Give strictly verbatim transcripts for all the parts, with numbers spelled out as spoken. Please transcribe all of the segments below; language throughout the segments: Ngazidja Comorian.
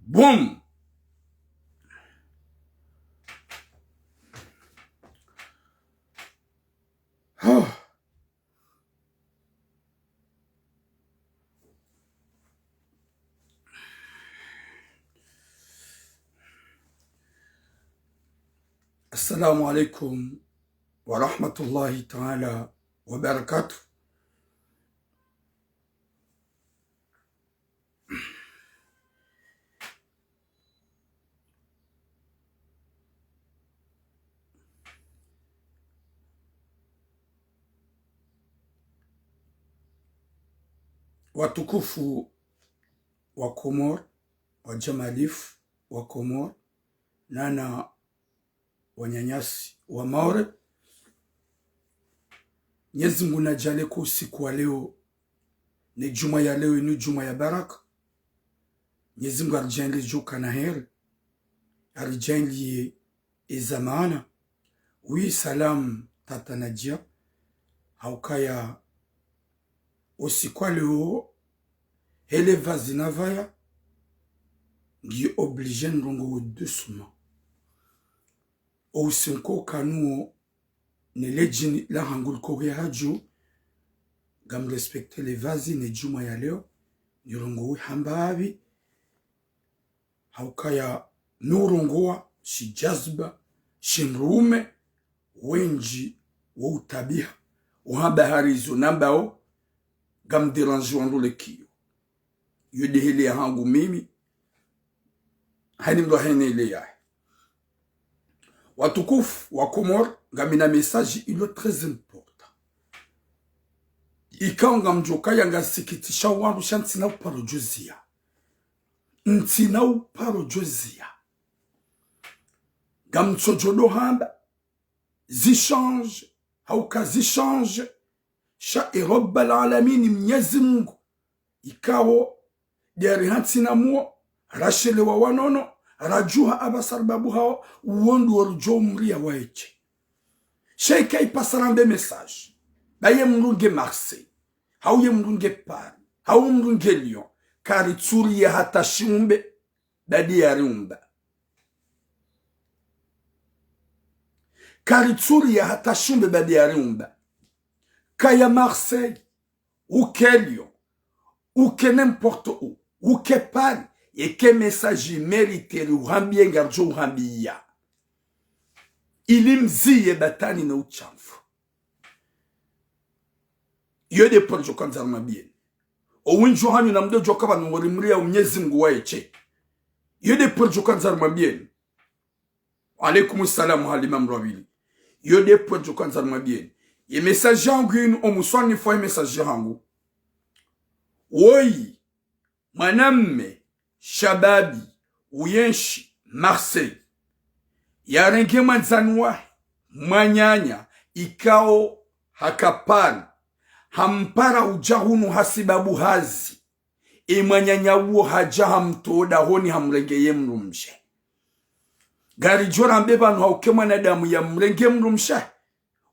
Boum. Assalamu alaikum wa rahmatullahi ta'ala wa barakatuh. Watukufu wa Komori, wa jamalifu wa Komori, nana wananyasi wa Maore. Mnyezi Mngu nadjaanlie ko usiku wa leo, ne djumwa ya leo, inu djumwa ya baraka. Mnyezi Mngu aridjaanlie djo kana heri, aridjaanlie eza maana. Wi salam tata Nadia, haukaya usiku wa leo, hele pvazi navaya, ngiyo obligé nirongowe doucement. O usiku kanuwo, ne ledjini lahangu liko hwe hadju, ngam respecté le pvazi ne djumwa ya leo, nirongowe hamba apvi, haukaya mi urongowa, shi jazba, shi mrume, wendji wo utabiha, uhamba hari izo nambao, ngam dérange wandru lekiyo. Yo nde hele yahangu mimi, hayina mndru ahene ile yahe. Watukufu wa Komori, ngamina message ilo très important. Ikao ngamdjo kaya ngasikitisha wandru sha ntsina uparo djo ziya. Ntsina uparo djo ziya. Ngamtsodjo ndo hamba, zi change, hauka zi change, sha e Rabbal Alamin Mnyezi Mngu, ikao, nde yari hantsi na muo, rashelewa wanono, radjuha apvasa ribabu hao, uwo ndo wo rudjo umriya waeshe. Sha ika ipasa rambe message, ba ye mndru nge Marseille, hau ye mndru nge Paris, hau mndru nge Lyon, karitsuriya hata shiumbe, ba nde yariumba. Karitsuriya hata shiumbe, ba nde yariumba. Kaya Marseille, uke Lyon, uke n'importe où, uke Paris, yeka message mérité ri uhambiye ngaridjo uhambiya. Ili mziye batwani no ushamfu. Yo nde pvo ridjo kandza rimwambiyeni. O wendji wahanyu namdodjo kaba nongo rimriya o Mnyezi Mngu waeshe. Yo nde pvo ridjo kandza rimwambiyeni. Wa alaikum salam Halima Mrwabili. Yo nde pvo ridjo kandza rimwambiyeni. Ye message yahangu yinu, o muswanifu wa ye message yahangu. Woyi, mwanamme, shababi, uyenshi Marseille, yarenge mwandzani wahe, mwananya, ikao haka Paris, hampara udja hunu hasibabu hazi. E mwananya uwo hadja hamtowa dahoni hamrenge ye mdrumshe. Ngaridjo rambe pvanu hauka e mwanadamu yamrenge mdrumshe,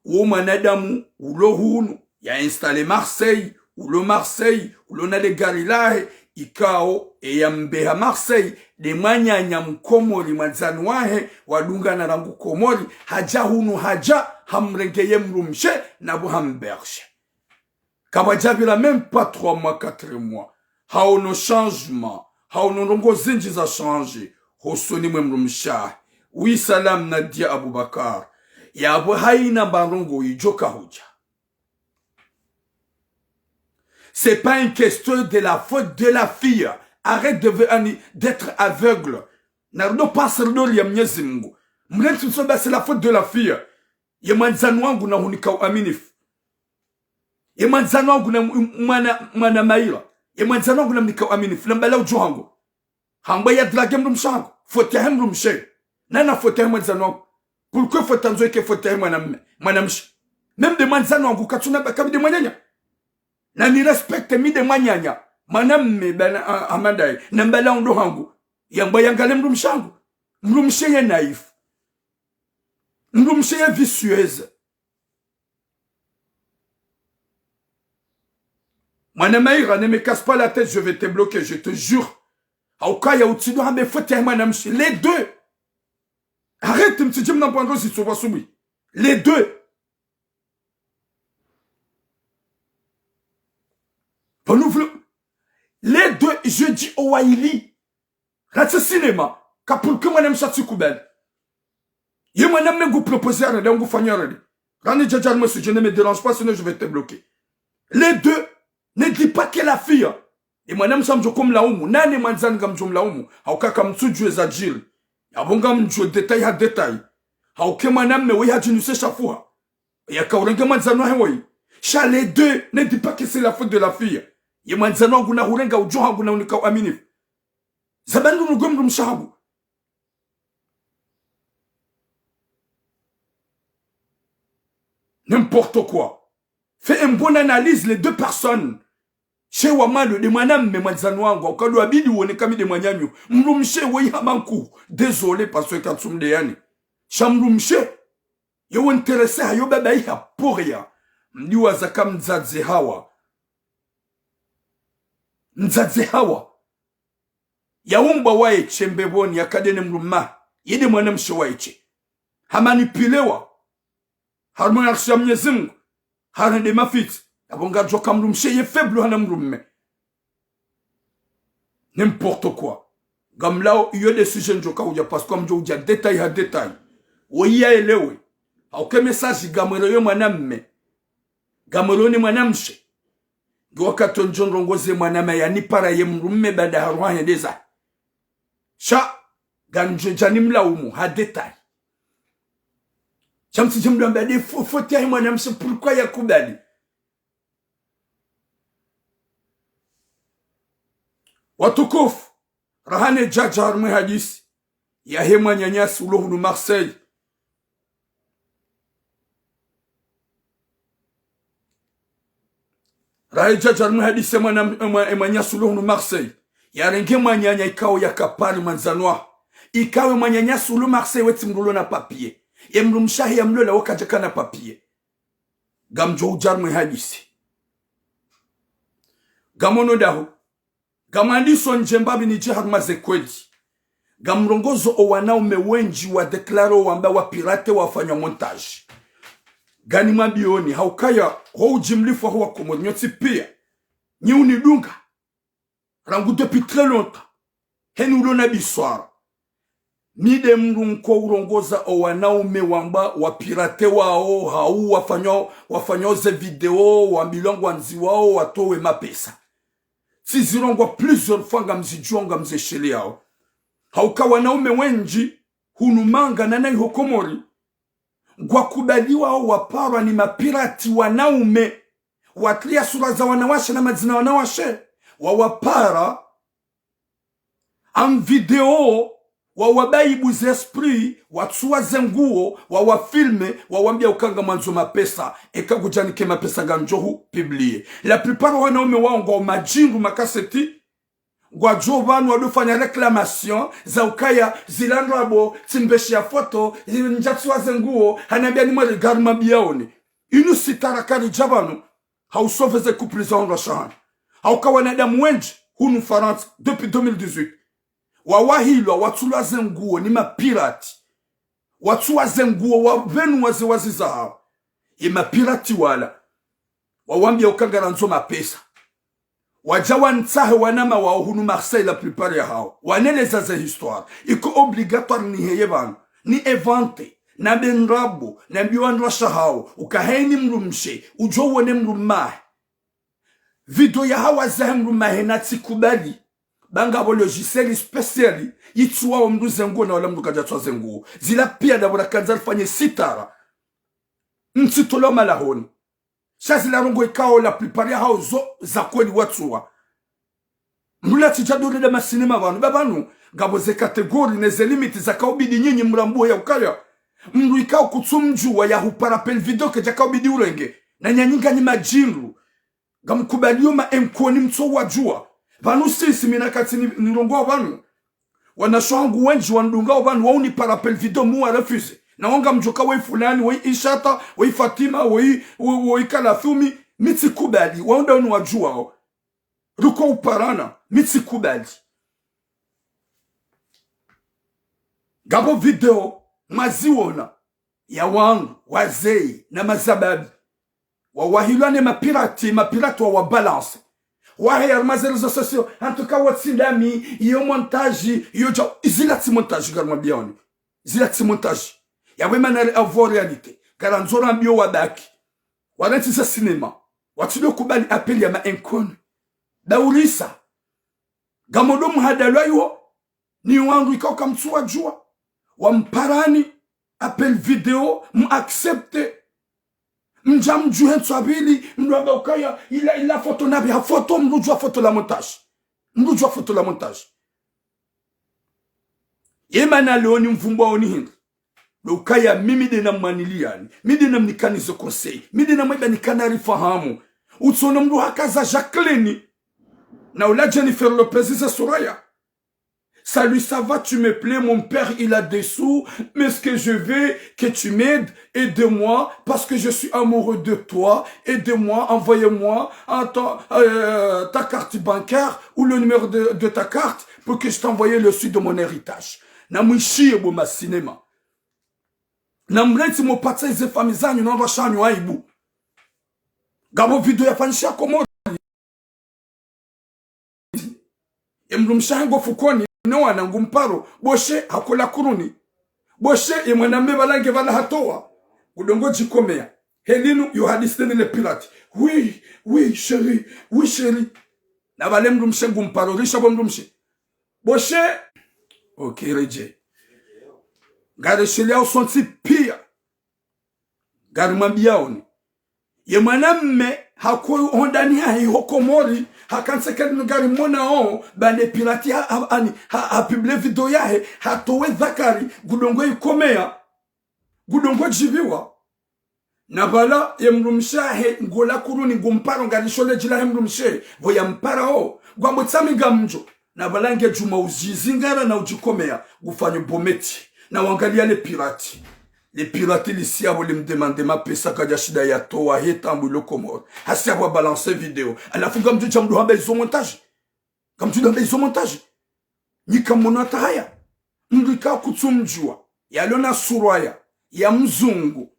uwo mwanadamu ulo hunu, ya installé Marseille, ulo Marseille, ulo na le gari lahe, ikao, e yambeha Marseille, nde mwananya mkomori mwandzani wahe, wadungana rangu Komori, hadja hunu hadja, hamrenge ye mdrumshe, na pvo hamberge. Kapvadjapvira même pas trois mois, quatre mois. Haono changement. Haono ndrongo zindji za changé. Hosoni mwe mdrumshe wahe. Oui, salam Nadia Aboubacar. Yapvo hayina mba ndrongo idjo kahudja. C'est pas une question de la faute de la fille. Arrête de ve-, ani-, d'être aveugle. Narudi pvasa ridoliya Mnyezi Mngu. Mrentsi msoba, c'est la faute de la fille. Ye mwandzani wangu nahunika uaminifu. Ye mwandzani wangu na m-, mwana, mwana Maïra. Ye mwandzani wangu namnika uaminifu. Nambala udjo hangu. Hamba ya drague mdrumshe hangu. Faute yahe mdrumshe. Nana faute yahe mwandzani wangu. Pourquoi faute yandzo ike faute yahe mwanamme, mwanamshe? Même nde mwandzani wangu katsuna ba-, kabi nde mwananya. Nani respecté mi nde mwananya. Mwanamme bana, a, Hamada ye. Nambala undo hangu. Yamba yangale mdrumshe hangu. Mdrumshe ye naïf. Mdrumshe ye vicieuse. Mwana Maïra, ne me casse pas la tête, je vais te bloquer, je te jure. Hauka ya utsidjo hamba faute yahe mwanamshe. Les deux. Arrête, mtsidje mnambwa ndro zitso pvasubuhi. Les deux. Pvanu vle-, les deux, je dis owaili. Ratse cinéma. Ka pourquoi mwanamshe atsikubali? Ye mwanamme ngu proposer arende, ngu fanya arende. Rani djadja harumwa sujet, ne me dérange pas, sinon je vais te bloquer. Les deux, ne dis pas que la fille. Ye mwanamshe ngamdjo mlaumu. Nane mwandzani ngamdjo mlaumu. Hauka kamtsudjuwa zadjiri. Yapvo ngamdjo détail ha détail. Hauka ye mwanamme woyi hadjinuse shafuha. Yaka urenge mwandzani wahe woyi. Sha les deux, ne dis pas que c'est la faute de la fille. Ye mwandzani wangu na hurenga udjo hangu na unika uaminifu. Zabandru nugwe mdrumshe hangu. N'importe quoi. Fais une bonne analyse, les deux personnes. She wa mwalo nde mwanamme mwandzani wangu, hauka ndo yabidi uone ka mi nde mwananyaho. Mdrumshe woyi hama nkuhu. Désolé, parce que katsumdeyani. Sha mdrumshe, ye wo intéressé hayo baba iha pour rien. Mdiwaza ka mdzadze Hawa. Mdzadze Hawa. Yaumbwa waye she mbepvoni, yakadene mdrumme. Ye nde mwanamshe waye she. Hamanipulewa. Harumwa ye arshi ya Mwenyezi Mungu. Harende mafitsi. Yapvo ngadjoka mdrumshe ye faible hana mdrumme. N'importe quoi. Ngamlao iyo nde sujet ndjoka udja, parce que ngamdjo udja détail ha détail. Woyi yaelewe. Hauka ye message ngamwelewo ye mwanamme. Ngamwelewo ne mwanamshe. Nge wakati wondjo ndrongoze mwanamme yanipara ye mdrumme baada harwa hendeza. Sha, ngamdjo dja nimlaumu, ha détail. Sha mtsidje mdru amba nde fo-, faute yahe mwanamshe, pourquoi yakubali? Watukufu, raha ne djadja harumwa ye hadisi yahe mwananyasi ulo hunu Marseille. Raha ne djadja harumwa ye hadisi ye mwana, ye mwa-, ye mwananyasi ulo hunu Marseille. Yarenge mwananya ikao yaka pari mwandzani wahe. Ikao ye mwananyasi ulo Marseille wetsi mdru ulo na papier. Ye mdrumshe wahe yamlola wo kadjakana papier. Ngamdjo udja harumwa ye hadisi. Ngamono ndahu. Ngamwandiso ndje mbapvi nidje harumwa ze kweli. Ngamrongozo o wanaume wendji wa déclaré wamba wa pirate wafanya montage. Nganimwambiyoni, haukaya, ho ujimlifu waho wa Komori nyontsi piya. Nyi unidunga. Rangu depuis très longtemps. Heni ulo na biswara. Mi nde mdru nko urongoza o wanaume wamba wa pirate wao, hau wafanyao, wafanyao ze video, wambilwa ngwandziwao, watowe mapesa. Tsizirongoa plusieurs fois ngamzidjuao, ngamzesheleyao. Hauka wanaume wendji, hunu Manga na na iho Komori, ngwakubaliwao waparwa ni mapirati wanaume. Watria sura za wanawashe na madzina wanawashe. Wawapara en vidéo, wawabaibu ze esprit, watsuwa ze nguo, wawafilme, wawambia uka ngamwandzo mapesa, eka kudjanike mapesa ngamdjo hu publier. La plupart wanaume wao ngwao madjindu makaseti, ngwadjo pvanu wadofanya réclamation, za ukaya zila ndrabo, tsimbeshiya foto, ndjatsuwa ze nguo, hanambia nimwere gari mabiyaone. Inu sitara karidja pvanu, hau sauver ze couple za wandru wa shahani. Hauka wanadamu wendji, hunu Farantsa, depuis deux mille dix-huit. Wawahilwa, watsulwa ze nguo, ni mapirati. Watsuwa ze nguo, wapvenuwa ze wazi zahao. Ye mapirati wala. Wawambia uka ngarandzo mapesa. Wadja wantsahe wanama wao hunu Marseille la plupart yahao. Waneleza ze histoire. Iko obligatoire niheye pvanu. Ni inventer. Nambe ndrabo. Nambiye wandru wa shahao. Uka heni mdrumshe. Udjo uone mdrumme wahe. Video ya hawaza he mdrumme wahe na tsikubali. Ba ngapvo logiciel spécial. Itsuwao mdru ze nguo na wala mdru kadjatsuwa ze nguo. Zila piya ndapvo rakandza rifanye sitara. Ntsitolwa malahoni. Sha zila ndrongo ikao la plupart yahao zo za kweli watsuwa. Mdru la tsidja dore nda masinema pvanu. Ba pvanu, ngapvo ze catégorie ne ze limite zakaubidi nyinyi mrambuwe ya ukaya. Mdru ikao kutsumdjuwa yahupara pe le video kedjakaubidi urenge. Na nyanyi nganyi madjindu. Ngamkubaliyo ma enkoni mtso wadjuwa. Pvanu sisi mi nakatsi ni, nirongoa pvanu. Wanashe wangu wendji wanidungao pvanu waunipara pe le video muwa refuse. Na wao ngamdjoka woyi fulani, woyi Ishata, woyi Fatima, woyi, woyi, woyi Kalathumi, mi tsikubali, wao nda wanu wadjuwao. Ruko uparana, mi tsikubali. Ngapvo video mwaziona ya wandru, wazee na mazababi. Wawahilwa ne mapirati, mapirati wawabalanse. Waheya harumwa ze réseaux sociaux, en tout cas, wo tsi ndami, iyo montage, iyo dja, zila tsi montage, ngarimwambiaoni. Zila tsi montage. Yapvo mana ri avoir réalité. Ngarandzo rambiyo wabaki. Warantsi za cinéma. Watsido kubali appel ya ma inconnus. Daurisa. Ngamodo muhadalwa iwo. Ni wandru ikao kamtsuwadjuwa. Wamparani. Appel vidéo. Mu accepte. Mdja mdjuhe ntswa pvili. Mdru amba ukaya. Ila, ila photo napvi ha photo. Mdru djuwa photo la montage. Mdru djuwa photo la montage. Ye mana leo ni mvumbwa oni hindri. Ndo ukaya mi mi de namwaniliyani, mi de namnikanizo conseil, mi de namweba nikana rifahamu. Utsono mdru hakaza Jacqueline. Na ula Jennifer Lopez za Soraya. Salut, ça va, tu me plais, mon père, il a des sous, mais ce que je veux que tu m'aides, aide-moi, parce que je suis amoureux de toi, aide-moi, envoyez-moi en ta, euh, ta carte bancaire ou le numéro de, de ta carte pour que je t'envoie le sud de mon héritage. Namwishiye bo ma cinéma. Namrantsi mopatsa ize fami zanyu na wandru washanyu aibu. Ngapvo video yafanyisha Komori. Ye mdrumshe ahe ngo fukoni, no wana ngumparo, boshe hakola kuruni. Boshe ye mwanamme pvala nge pvala hatowa. Ngudongo djikomeya. Helinu yo hadisi nene le pirate. Oui, oui, chérie, oui, chérie. Na pvale mdrumshe ngumparo, risha bo mdrumshe. Boshe. Ok, redje. Ngareshelea usontsi piya. Ngarimwambiaoni. Ye mwanamme hako hondani hahe ho Komori, hakantsi kali ngarimwonao, bane pirati ha, ha, ani, ha, ha publie video yahe, hatowe dhakari, ngudongo ikomeya, ngudongo djipviwa. Na pvala ye mdrumshe ahe ngola kuruni ngumparo ngalishole djila he mdrumshe, pvo yamparao, ngwambo tsami ngamdjo. Na pvala nge djuma udjizingara na udjikomeya, ngufanyo bometi. Na wangaliya le pirati. Le pirati lisiya pvo limdemande mapesa kadjashinda yatowa he tambu ilo Komori. Hasiya pvo abalanse video. Halafu ngamdjo dja mdru hamba izo montage. Ngamdjo dja hamba izo montage. Nyi kamono hata haya. Mdru ika kutsumdjuwa. Yalo na surwa ya. Ya mzungu.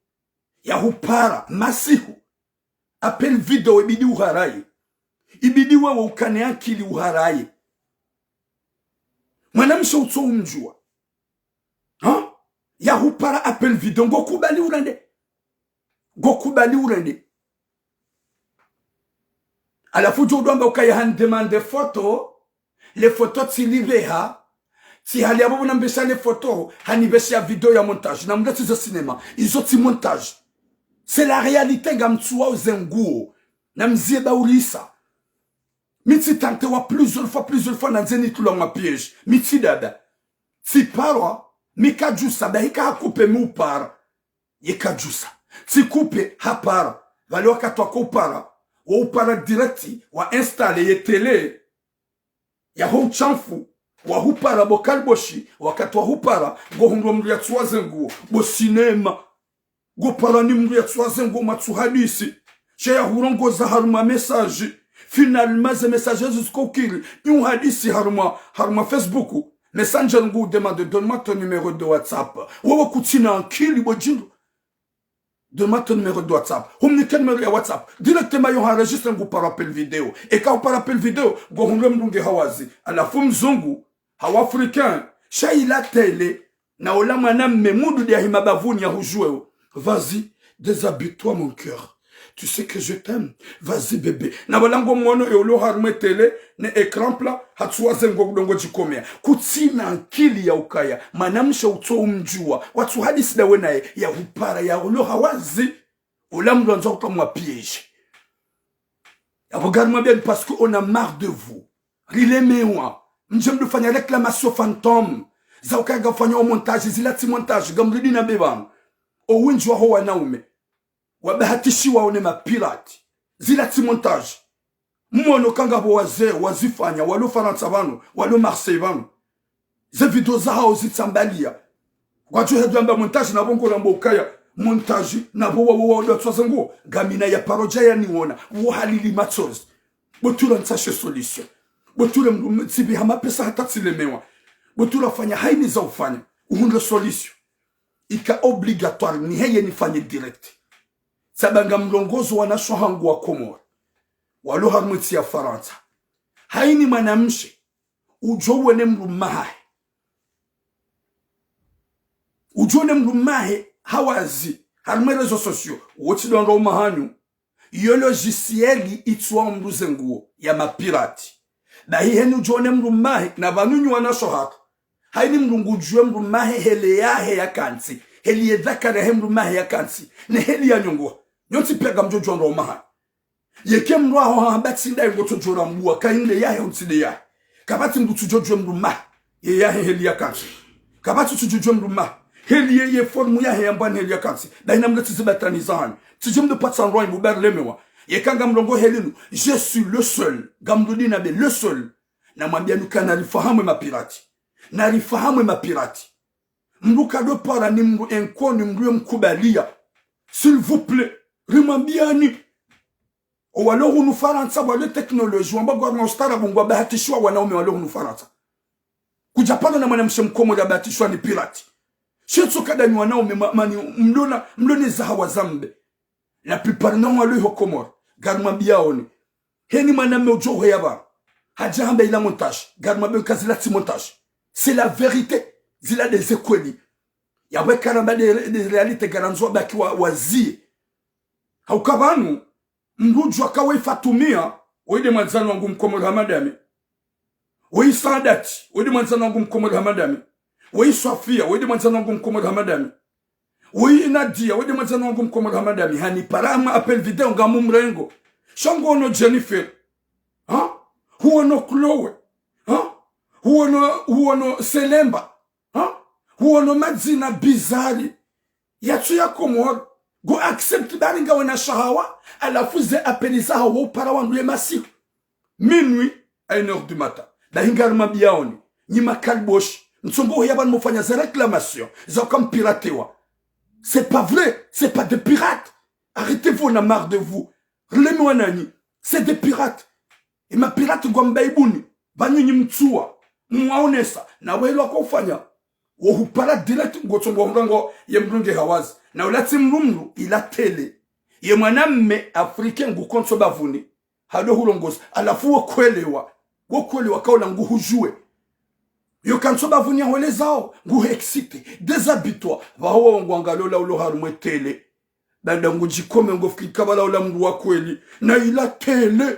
Yahupara. Masihu. Appel video ibidi uharaye. Ibidi wewe ukane akili uharaye. Mwanamshe utso umdjuwa. Ha? Yahupara appel video. Ngokubali urende. Ngokubali urende. Halafu djo udwamba ukaya handemande photo. Le photo tsilipveha. Tsihali yapvo pvona mbesha le photo. Hanipvesha video ya montage. Namrantsi ze cinéma. Izo tsi montage. C'est la réalité ngamtsuwa uze nguo. Namziye daurisa. Mi tsitantewa plusieurs fois, plusieurs fois nandze nitulwa mwa piège. Mi tsidada. Tsiparwa. Mi kadjusa. Bahika hakupe mi upara. Ye kadjusa. Tsikupe hapara. Pvale wakati wako upara. Wa upara direct. Wa installe ye télé. Yaho utshamfu. Wahupara bo kaliboshi. Wakati wahupara. Ngohundrwa mdru yatsuwa ze nguo. Bo cinéma. Ngopara ni mdru yatsuwa ze nguo mwatsu hadisi. Sha yahurongoza harumwa message. Finalement, ze message ezo ziko ukiri. Ni uhadisi harumwa, harumwa Facebook. Messenger ngu demande, donne-moi ton numéro de WhatsApp. Wewe kutsina akili bo djindru. Donne-moi ton numéro de WhatsApp. Humnike numéro ya WhatsApp. Directement yo ha enregistré ngu paro appel vidéo. Eka uparo appel vidéo, ngohundre mdru nge hawazi. Halafu mzungu, hawa africain, sha ila télé. Na ola mwanamme mdru de yahima bavuni yahudjuwe. Vas-y, déshabille-toi, mon cœur. Tu sais que je t'aime. Vas-y, bébé. Na pvala ngomwono yo ulo harumwa télé, ne écran plat, hatsuwa ze nguo ngudongo djikomeya. Kutsina akili ya ukaya. Mwanamshe utso umdjuwa. Watsu hadisi dawe naye. Yahupara ya ulo hawazi. Ola mdru andzo hutwa mwa piège. Yapvo ngarimwambiani parce que on a marre de vous. Rilemewa. Mdje mdru fanya réclamation fantôme. Za ukaya ngafanya o montage, zila tsi montage, ngamridi na bebano. O wendji waho wanaume. Wabahatishiwa one mapirati. Zila tsi montage. Mwono kangapvo wazee, wazifanya, walo Farantsa pvanu, walo Marseille pvanu. Ze video zahao zitsambaliya. Kwadjo hedjwamba montage napvo ngoramba ukaya. Montage napvo wa, wa, wa, watsuwa ze nguo. Ngamina ya paro dja yaniona. Wo halili matsozi. Bo tura ntsashe solution. Bo tura m-, m-, tsipviha mapesa hata tsilemewa. Bo tura fanya haina za ufanya. uhundre solution. Ika obligatoire ni heye nifanye direct. Tsamba ngamlongozo wanashe hangu wa Komori walo harumwa entsi ya Farantsa. Haina mwanamshe udjo wone mdrume wahahe, udjo wone mdrume wahahe hawazi harumwa réseaux sociaux, wotsi ndo ndo mahanyu. Iyo logiciel itsuwa mdru ze nguo ya mapirate. Bahi heni udjo wone mdrume wahahe, na pvanu nyi wanashe hatru. Haina mdru ngudjuwe mdrume wahe heli yahe yakantsi, heli ye dhakari yahe mdrume wahe yakantsi, ne heli ya nyongo. Nyontsi piya ngamdjo djuwa ndo mahanyu. Yeka mdru waho hamba tsi ndaye, ngotsodjo rambwa ka inde yahe, untsi nde yahe. Kapvatsi mdru tsudjo djuwe mdrume wahe, ye yahe heli yakantsi. Kapvatsi tsudjo djuwe mdrume wahe, heli ye, ye forme yahe yambwa ni heli yakantsi. Bahi namletse ze batani zahanyu. Tsidje mdru pvatsa ndrwa imbu bari lemewa. Yeka ngamlongo heli nu, je suis le seul. Ngamrudi nambe le seul. Namwambiyanyi uka narifahamu ye mapirate. Narifahamu ye mapirate. Mdru kadjo para ni mdru inconnu, mdru ye mkubaliya. S'il vous plaît, rimwambiyanyi. Owalo hunu Farantsa, walo technologie, wamba ngwarina ustaarabu, ngwabahatishiwa wanaume walo hunu Farantsa. Kudjaparo na mwanamshe mkomori yabahatishiwa ni pirate. Shetso kada nyi wanaume ma-, mani mlona, mlona ze hawa za mbe. La plupart na walo iho Komori, ngarimwambiyaoni. Heni mwanamme udjo heya pvanu, hadja hamba ila montage, ngarimwambiyo ka zila tsi montage. C'est la vérité. Zila nde ze kweli. Yapvo eka ramba nde, nde réalité ngarandzo wabaki wa, waziye. Hauka pvanu, mdru udjuwa ka we Fatumia, we nde mwandzani wangu mkomori hama ndami. We Saadati, we nde mwandzani wangu mkomori hama ndami. We Swafia, we nde mwandzani wangu mkomori hama ndami. We Nadia, we nde mwandzani wangu mkomori hama ndami. Hanipara harumwa appel vidéo ngamumrengo. Sha nguono Jennifer. Ha? Huono Chloé. Ha? Huono, huono Selemba. Ha? Huono madzina bizarre yatsu ya Komori. Ngu accepte bari ngawe na shahawa, halafu ze appel zahawo upara wandru ye masihu. Minuit à une heure du matin. Bahi ngarimwambiyaoni, nyi makaliboshi, mtsongo heya pvanu mufanya ze réclamations za uka mpiratewa. C'est pas vrai, c'est pas des pirates. Arrêtez-vous, on a marre de vous. Rilemewa nanyi, c'est des pirates. Ye mapirate ngwambaibuni, pvanu nyi mtsuwa, mwaonesa, na welo waka ufanya. Wo hupara direct, ngotsongo hunga ngo ye mdru nge hawazi. Na ula tsi mdru mdru, ila télé. Ye mwanamme Afrique ngukontso bavuni, hado hulongoza. Halafu wo kwelewa, wo kwelewa ka ula nguhudjuwe. Yo kantso bavuni ya hwelezao, nguhe excité, déshabille-toi, pvaho wo ngwangalola ulo harumwa ye télé. Baanda ngudjikome ngofikiri ka pvala ula mdru wa kweli. Na ila télé.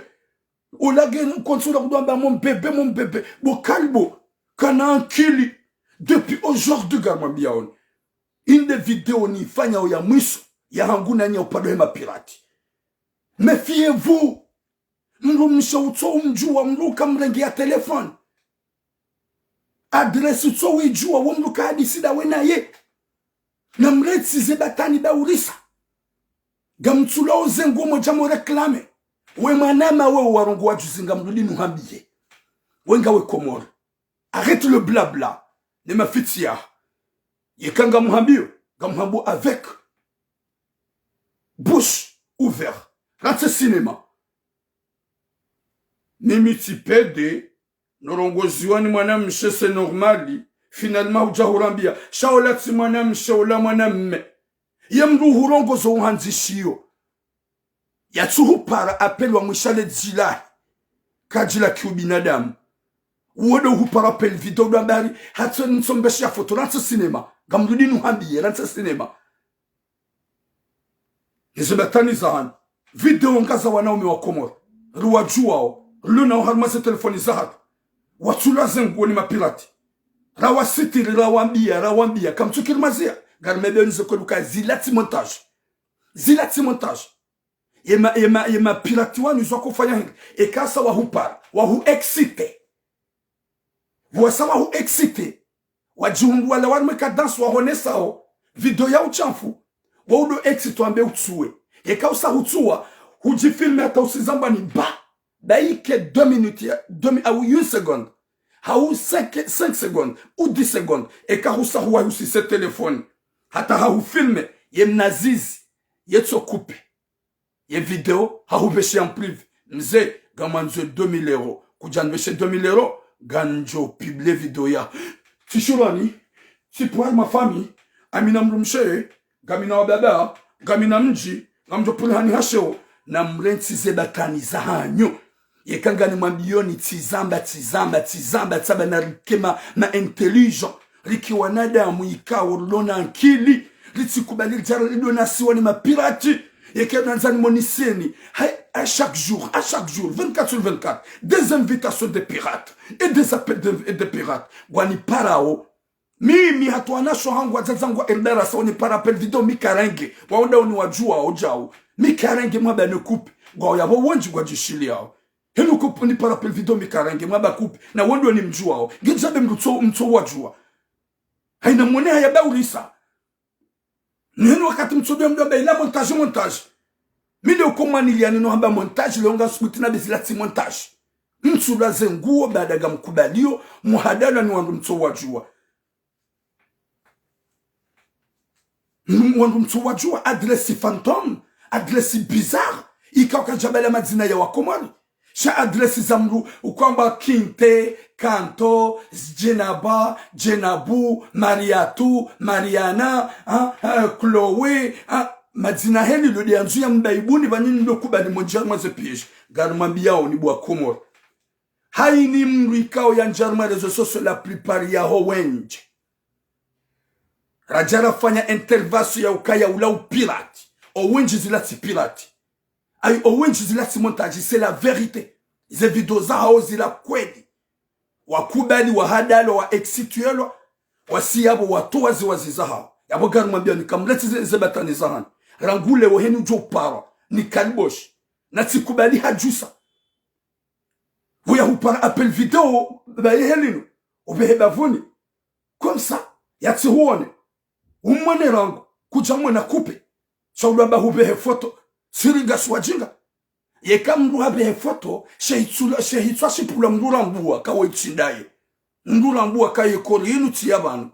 Ula nge kontsi ula kudjwamba mon bébé, mon bébé. Bo kalibo, kana ankili. Depuis aujourd'hui ngarimwambiyaoni. Inde vidéo nifanyao ya mwiso, ya hangu nanyi ya upara he mapirate. Méfiez-vous. Mdru mshe utso umdjuwa, mdru uka mrenge ya téléphone. Adresse utso widjuwa, wo mdru ka hadisi ndawe naye. Na mretsi ze batani ba urisa. Ngamtsulo uze nguo mdja mo réclamer. We mwanama we warongowa juzi ngamrudi nuhambiye. We ngawe Komori. Arrête le blabla. Ne mafitsi ya. Yeka ngamhambiyo, ngamhambo avec bouche ouverte. Rantsi cinéma. Mimi tsi pédé, norongoziwa ni mwanamshe, c'est normal. Finalement, udja hurambiya, sha ola tsi mwanamshe, ola mwanamme. Ye mdru hurongozo uhandzishiyo. Yatsu hupara appel wa mwishale djilahi. Kadjila ki ubinadamu. Uwo ndo hupara appel vidéo ndo habari, hatso nitsombeshe ya foto, rantsi cinéma. Ngamrudi nuhambiye, rantsi cinéma. Nize batani zahanyu. Vidéo ngaza wanaume wa Komori. Riwadjuwao. Rilonao harumwa ze telefoni zahatru. Watsulwa ze nguo ni mapirate. Rawasitiri, rawambiya, rawambiya. Kamtsukiri maziya. Ngarimwambiyaoni ze kweli uka zila tsi montage. Zila tsi montage. Ye ma, ye ma, ye mapirate wanyu izo waka ufanya hindri. Eka sa wahupara. Wahu excité. Pvwasa wahu excité. Wadjihundru wala warimwe cadence wahonesao vidéo ya utshafu, wo udo excité wambe utsuwe. Yeka usa hutsuwa, hudjifilme hata usizamba ni ba. Ba ike deux minutes ya, deux mi-, au une seconde. Hau cinq, cinq secondes, ou dix secondes. Eka husa huwahi usise téléphone. Hata hahufilme, ye mnazizi, yetso coupé. Ye vidéo, hahupveshe en privé. Mze, ngamwandzo deux mille euros. Kudjanipveshe deux mille euros, ngamdjo publié vidéo ya. Tsishurwani, Tsi pvwari mafami, ngamina mdrumshe, ngamina wababa, ngamina mdji, ngamdjo pvulihani ha sheo, namrentsi ze batani zahanyu. Yeka nganimwambiyoni tsi zamba, tsi zamba, tsi zamba, tsamba narike ma, ma intelligent, rike wanadamu ikao rilo na ankili, ritsikubali ridjara ridonasiwa ni mapirati. Yeka nandzani moniseni, hai, à chaque jour, à chaque jour, vingt-quatre sur vingt-quatre, des invitations de pirates et des appels de, et de pirates. Ngwaniparao, mimi hata wanasho hangu, wadzadze wangu wa eldarasa, wanipara appel vidéo mi karenge. Wawo ndo waniwadjuwa, wadjau. Mi karenge mwamba ne kupe. Ngwao yapvo wendji ngwadjishiliyao. Henu kupe wanipara appel vidéo mi karenge, mwamba kupe. Na wo ndo wanimdjuwao. Ngidjabe mdru tso, mtso wadjuwa. Haina mwone haya baulisa. Ni henu wakati mtso ndo mdo mba ila montage, montage. Mi leo ko mwaniliyani no hamba montage, leo ngasubuti nambe zila tsi montage. Mtsulwa ze nguo baada ngamkubaliyo, muhadalwa ni wandru mtso wadjuwa. Mm, wandru mtso wadjuwa, adresse fantôme, adresse bizarre, ikao kadjabala madzina ya Wakomori. Sha adresse za mdru, ukwamba Kinte, Kanto, Djenaba, Djenabu, Mariatu, Mariana, ha, ha, Chloé, ha, madzina heni lo de yanzu ya mbaibuni, pvanu ndo kubali mwendje harumwa ze piège. Ngarimwambiyao nyi bo Wakomori. Haina mdru ikao yandja harumwa réseaux sociaux la plupart yaho wendji. Radja rafanya intervention ya ukaya ula upirati. O wendji zila tsi pirati. Ayi, o wendji zila tsi montage, c'est la vérité. Ze vidéo zahao zila kweli. Wakubali, wahadalwa, wa excitwelwa, wasi yapvo watowa ze wazi zahao. Yapvo ngarimwambiyani kamrentsi ze, ze batani zahanyu. Rangu leo heni udjo parwa, ni kaliboshi. Natsikubali hadjusa. Pvo yahupara appel vidéo, baye helinu, upvehe bavuni. Comme ça, yatsihuone. Umwone rangu, kudja mwona kupe. Sha ulwamba hupvehe foto, siri ngasi wadjinga. Yeka mdru hapvehe foto, she hitsula, she hitswa shipvula mdru rambuwa, kawe tsi ndaye. Mdru rambuwa kaye kori inu tsi ya pvanu.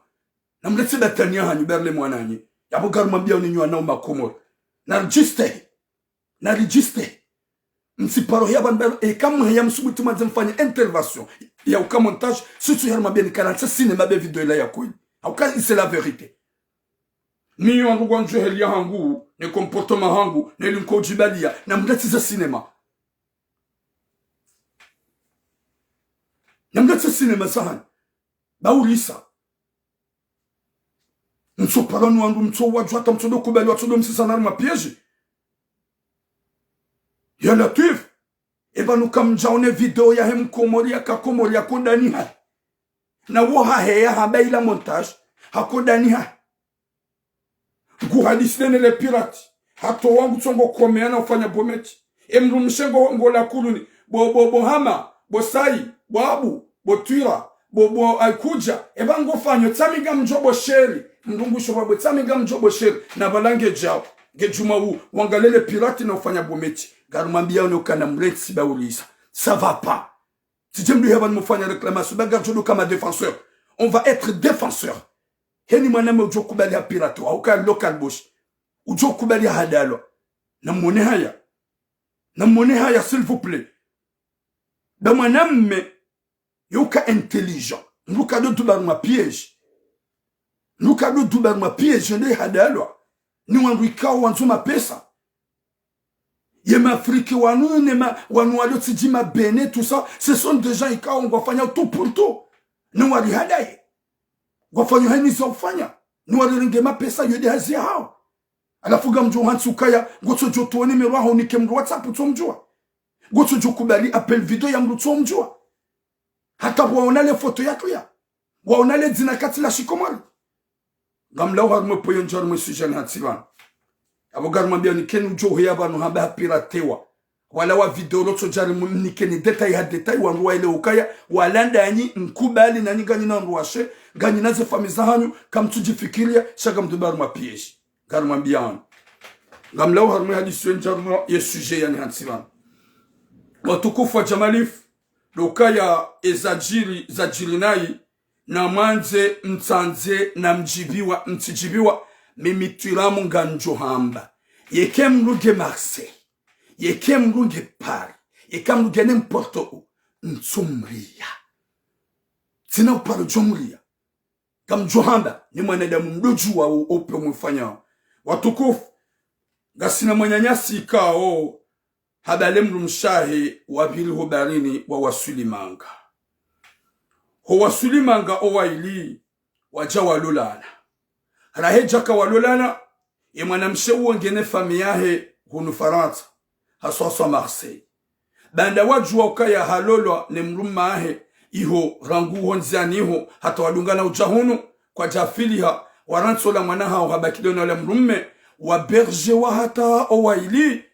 Namrentsi batani yahanyu, berle mwananyi. Yapvo ngarimwambiyao nyi wanao Makomori. Naridjistehi. Naridjistehi. Mtsiparo ya pvanu, eka mheya msubuti mwandze mfanye intervention ya uka montage, sitsu ya harumwa beni karantsi cinéma be vidéo ila ya kweli. Hauka c'est la vérité. Ni wandru ngwandjuwa heli yahangu, ne comportement hangu, ne linko udjibaliya, namrentsi ze cinéma. Namrentsi ze cinéma zahanyu. Baulisa. Mtso parwa ni wandru mtso wadjuwa hata mtso ndo kubali watso ndo msisa harumwa piège. Ya Latwif. Eba nuka mdjaone vidéo yahe Mkomori yaka Komori yako daniha. Na wo haheya hamba ila montage, hako daniha. Nguhadisi nene le pirate. Hatowa ngutsongo komeya na ufanya bometi. E mdrumshe ngo, ngo la kuluni. Bo, bo, bo Hama, bo Sayi, bo Abu, bo Twira, bo, bo Alkudja. Eba ngofanyo, tsami ngamdjo bo Sheri. Mdru ngushopva bo tsami ngamdjo bo Sheri. Na pvala ngedjao. Ngedjuma wu, wangalie le pirate na ufanya bometi. Ngarimwambiyao nyi ukana mrentsi baulisa. Ça va pas. Tsidje mdru heba nimufanya réclamation, ba ngaridjo ndo kama défenseur. On va être défenseur. Heni mwanamme udjo kubali hapiratiwa, hauka local boss. Udjo kubali hadalwa. Namwone haya. Namwone haya, s'il vous plaît. Ba mwanamme, yo uka intelligent. Mdru kado duba harumwa piège. Mdru kado duba harumwa piège, ndo hadalwa. Ni wandru ikao wandzo mapesa. Ye ma Afrique wanu, ne ma, wanu walio tsidji ma Bénin, tout ça, ce sont des gens ikao ngwafanya tout pour tout. Ne warihadaye. Ngwafanya heni za ufanya. Ne warirenge mapesa yo de hazi yahao. Halafu ngamdjo hantsi ukaya, ngotsodjo towa numéro yaho unike mdru WhatsApp utsomdjuwa. Ngotsodjo kubali appel vidéo ya mdru utsomdjuwa. Hata pvo waona le foto ya tuya. Waona le dzina katsi la shikomori. Ngamlawo harumwa pvo yo ndja harumwa sujet ni hatsi pvanu. Apvo ngarimwambiyao nyi keni udjo heya pvanu hamba hapiratewa. Wala wa vidéo lotso djari mnikeni détail ha détail wandru waelewe ukaya. Wala ndanyi mkubali nanyi nganyi na wandru washe. Nganyi na ze famille zahanyu. Kamtsudjifikiriya. Sha ngamdjo ba harumwa piège. Ngarimwambiyao nyi. Ngamlawo harumwa hadisi yo ndja harumwa ye sujet yani hatsi pvanu. Watukufu wa Jamalifu. Ndo ukaya eza djiri, za djiri nayi, namwandze, mtsandze, namdjibiwa, mtsidjibiwa, mimi twiramu ngamdjo hamba. Yeka mdru nge Marseille, yeka mdru nge Paris, yeka mdru nge n'importe où, ntsumriya. Tsina uparo djomriya. Ngamdjo hamba, ni mwanadamu mdodjuwa o, o upve mwifanyao. Watukufu, ngasina mwananyasi ikao, habale mdrumshe wahe wa pvili ho baharini wawaswili Manga. Ho waswili Manga owaili, wadja walolana. Raha djaka walolana, ye mwanamshe uwo ngena famiyi yahe hunu Farantsa, haswaswa Marseille. Baanda wadjuwa ukaya halolwa ne mdrumme wahe, iho rangu ho ndziani iho, hata wadungana udja hunu, kwadjafiliha, warantsi ola mwana hawo habaki dona ola mdrumme, waberjewa hata owaili,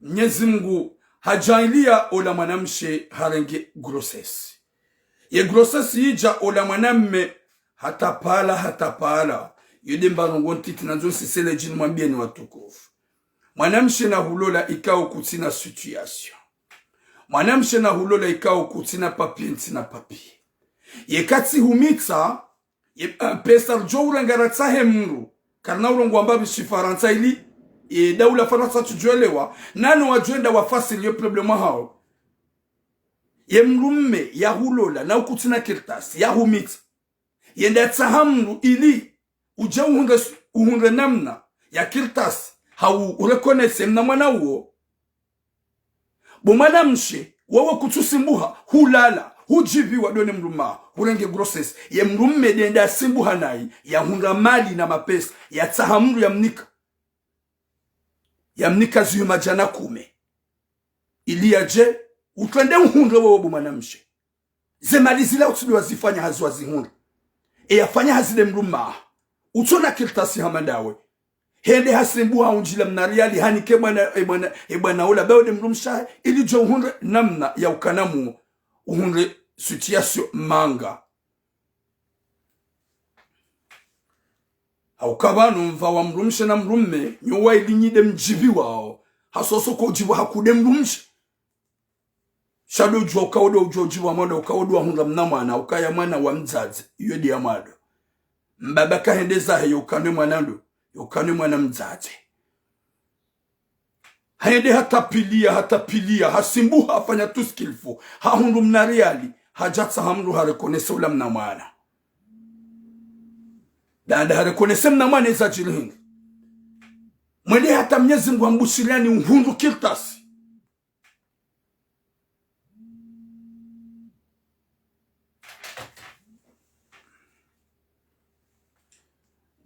Mnyezi Mngu hadjaaliya ola mwanamshe harenge grossesse. Ye grossesse yidja ola mwanamme hatapala, hatapala. Yo de mbarongo ntiti nandzo nsisele djini mwambiyeni watukufu. Mwanamshe nahulola ikao kutsina situation. Mwanamshe nahulola ikao kutsina papier, ntsina papier. Ye katsi humitsa, ye, eh, pesa ridjo urenga ratsahe mdru. Karina urongowa mbapvi shifarantsa ili, ye daula Farantsa tsudjuelewa. Nano wadjo enda wafasiri yo problème hawo. Ye mdrumme yahulola, na ukutsina kartasi, yahumitsa. Yende yatsaha mdru ili udje uhundre s-, uhundre namna ya kartasi, hau ureconnaître mna mwana uwo. Bo mwanamshe, wewe kutsusimbuha, hulala, hudjipviwa done mdrumme, hurenge grossesse. Ye mdrumme dende yasimbuha nayi, yahundra mali na mapesa, yatsaha mdru yamnika. Yamnika zihwi madjana kume. Ili yadje, utrende uhundre wewe bo mwanamshe. Ze mali zila utsi de wazifanya hazi wazihundre. E yafanya hazi de mdrumme. Utsona kartasi hama ndawe. Hende hasimbuha hundjila mna riali hanike bwana, e bwana, e bwana ola bawe de mdrumshe wahe, ili djo uhundre namna ya ukana muo. Uhundre situation Manga. Hauka pvanu mva wa mdrumshe na mdrumme, nyo waili nyi de mdjipviwao. Haswaswa ko udjipviwa haku de mdrumshe. Sha do djuwa uka wo do udjuwa udjipviwa mwana uka wo do wahundra mna mwana, ukaya mwana wa mdzadze, iyo de ya mwando. Mbaba kahende zahe yo ukanwe mwana ndo, yo ukanwe mwana mdzadze. Hayende hatapiliya, hatapiliya, hasimbuha, hafanya tout ce qu'il faut. Hahundru mna riali, hadja tsaha mdru hareconnaître ula mna mwana. Baanda hareconnaître mna mwana eza djiri hindri. Mwende hata Mnyezi Mngu hambushiriyani uhundru kartasi.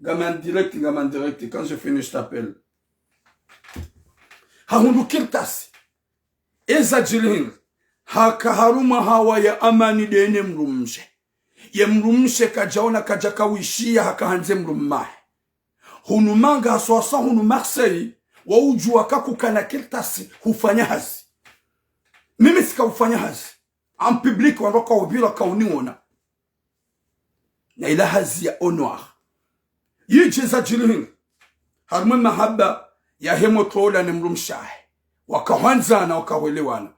Ngami en direct, ngami en direct. Quand je finis, je t'appelle. Hahundru kartasi. Eza djiri hindri. Haka harumwa hawa ya amani dene mdrumshe. Ye mdrumshe kadjaona kadjaka wishiya haka handze mdrumme wahe. Hunu Manga haswaswa hunu Marseille, wa udjuwa ka kukana kartasi hufanya hazi. Mimi tsika hufanya hazi. En public wandru waka upvira ka uniona. Na ila hazi ya au noir. Yidje eza djiri hindri. Harumwa mahaba yahe motro ola ne mdrumshe wahe. Waka hwandzana, waka hwelewana.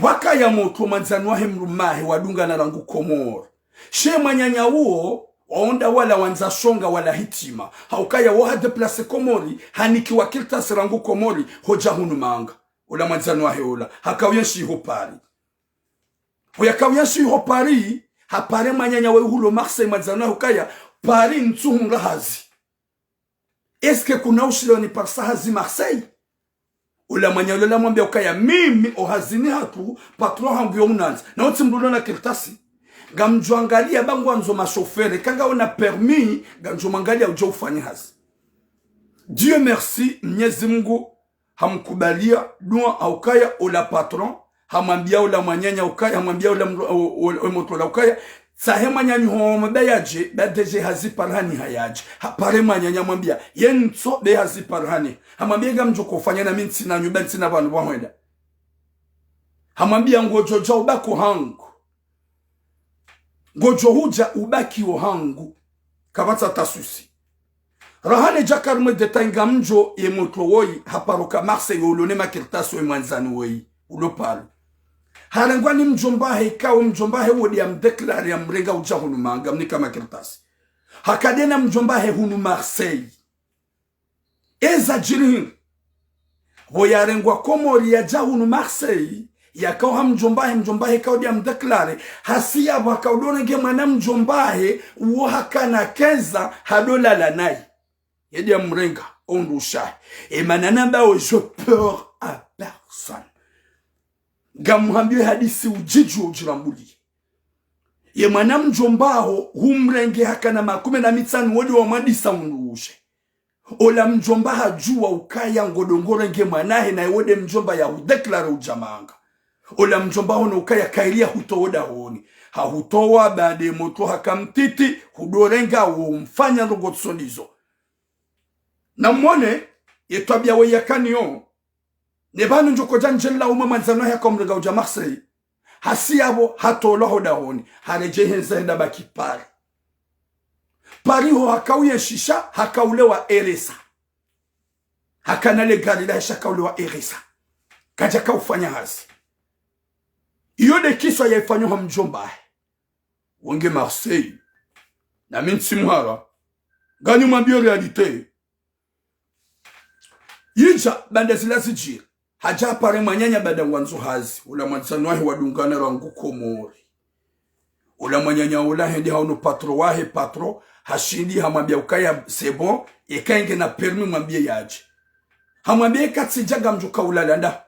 Wakaya motro mwandzani wahe mdrumme wahe wadungana rangu Komori. She mwananya uwo, waonda wala wandza shonga wala hitima. Haukaya wo ha déplacer Komori, hanikiwa kartasi rangu Komori, hodja hunu Manga. Ula mwandzani wahe ula, haka uyenshi ho Paris. Ho yaka uyenshi ho Paris, hapare mwananya wahe hulo Marseille mwandzani wahe ukaya, Paris ntsuhundra hazi. Est-ce que kuna ushilo niparisa hazi Marseille? Ula mwananya ula mwambia ukaya mimi o hazini hatru, patron hangu yo unandza. Na utsi mdru ulo na kartasi. Ngamdjo angaliya ba ngwandzo mashofere, ka ngaona permis, ngamdjo mwangaliya udje ufanye hazi. Dieu merci, Mnyezi Mngu hamkubaliya dua haukaya ola patron, hamwambia ola mwananya ukaya, hamwambia ola mdru, o, o, o, motro ola ukaya, tsahe mwananya ho mabaya yadje, ba déjà hazi parihani hayadje. Hapare mwananya hamwambia, ye ntso be hazi parihani. Hamwambia ngamdjo kofanya na mi ntsina nyumba, ntsina pvanu pvwa hwenda. Hamwambia ngodjo dja ubaki ohangu. Ngodjo hudja ubaki ohangu. Kapvatsi hata souci. Raha ne djaka harumwa détail ngamdjo ye motro woyi, haparo ka Marseille ulo ne makartasi we mwandzani woyi, ulo Paris. Harengwa ni mdjomba wahe, ikao mdjomba wahe wo de yamdéclarer yamrenga udja hunu Manga, yamnika makartasi. Haka de na mdjomba wahe hunu Marseille. Eza djiri hindri. Pvo yarengwa Komori yadja hunu Marseille, Yakao ha mdjomba wahe, mdjomba wahe kaudja mdéclaré. Hasi yapvo hakaudjo renge mwana mdjomba wahe, uwo hakana quinze ans, hadjo lala naye. Yedja mrenga, ondrusha. E mana nambao, je peur à personne. Ngamhambio hadisi udjidjuwa udjirambulie. Ye mwana mdjomba waho, humrenge hakana makume na mitsanu wode wamwadisa undrushe. Ola mdjomba hadjuwa ukaya ngodjo ngorenge mwana wahe naye wode mdjomba yahudéclaré udja manga. Ola mdjomba waho no ukaya kayiri yahutowa dahoni. Hahutowa baada ye motro haka mtiti, hudjo renga wo mfanya ndrongo tsi ndizo. Namwone, ye twabiya we yakanayo. Ne pvanu ndjo kodja ndjela umwe mwandzani wahe haka umrenga udja Marseille. Hasi yapvo hatolwa ho dahoni. Haredjei heza henda baki Paris. Paris ho hakauye shisha, hakaulewa R S A. Hakana le gari lahe sha hakaulewa R S A. Kadjaka ufanya hazi. Iyo nde kiswa yaifanyo ha mdjomba wahe. Wonge Marseille. Nami ntsi mhara. Nganyu mwambio réalité. Yidja, baanda zila zidjiri. Hadja hapare mwananya baanda ngwandzo hazi. Ula mwandzani wahe wadungana rangu Komori. Ula mwananya ula hende haono patro wahe, patro hashindi hamwambia ukaya c'est bon, eka ngena permis mwambie yadje. Hamwambia eka tsidja ngamdjo kaulala nda.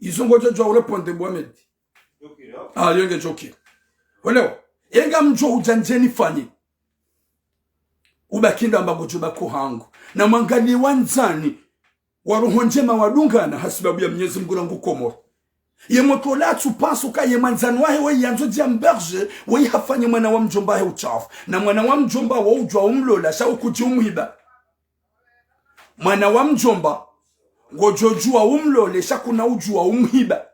Izo ngodjo djuwa urépondre bo Ahmed. Ah, yenge djoki. Welewa. Engamdjo udja ndjeni fanyi. Ubaki ndamba ngodjo baki hangu. Namwangalie wandzani wa roho ndjema wadungana hasibabu ya Mnyezi Mngu rangu Komori. Ye motro la tsu penser uka ye mwandzani wahe weyi yandzo dja mberge, weyi hafanye mwana wa mdjomba wahe utshafu. Na mwana wa mdjomba wo udjuwa umlola, sha ukudji umhiba. Mwana wa mdjomba, ngodjo djuwa umlole, sha kuna udjuwa umhiba.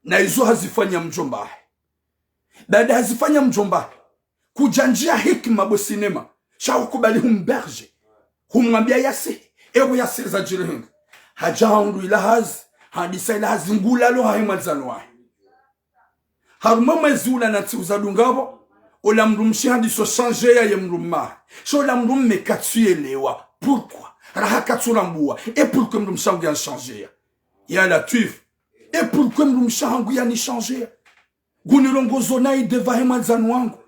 Na izo hazifanya mdjomba wahe. Baanda hazifanya mdjomba wahe, kudja ndjia hikima bo sinema, sha ukubali humberge. Humwambia yasi, ewe yasi zadjiri hindri. Hadja haundru ila hazi, hadisa ila hazi ngulalo hahe mwandzani wahe. Harumwa mwezi ula na ntsihu zadungapvo, ola mdrumshe hadiso changer ya ye mdrumme. Sha ola mdrumme katsuyelewa. Pourquoi? Raha katsurambuwa. Et pourquoi mdrumshe hangu yani changer ya? Ya Latwif. Et pourquoi mdrumshe hangu yani changer ya? Ngunirongozo nayi de pvahe mwandzani wangu.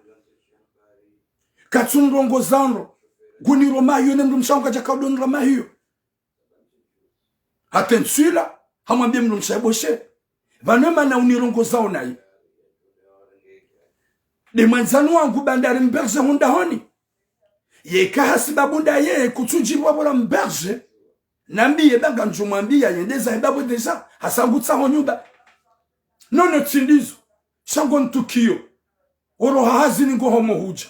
Katsunirongoza ndro. Nguniroma hiyo ne mdrumshe hangu kadjaka udjo niroma hiyo. Hata ntswila, hamwambie mdrumshe wahe bo she. Pvanu mana unirongozao nayi. De mwandzani wangu baanda rimberge ho dahoni. Yeka hasibabu ndaye kutsudjiri wapvo ramberge. Nambiye ba ngamdjo mwambia yende zahe bapvo déjà, hasa ngutsaho nyumba. Nono tsi ndizo, sha ngo ntukio. Oro ha hazini ngo homo hudja.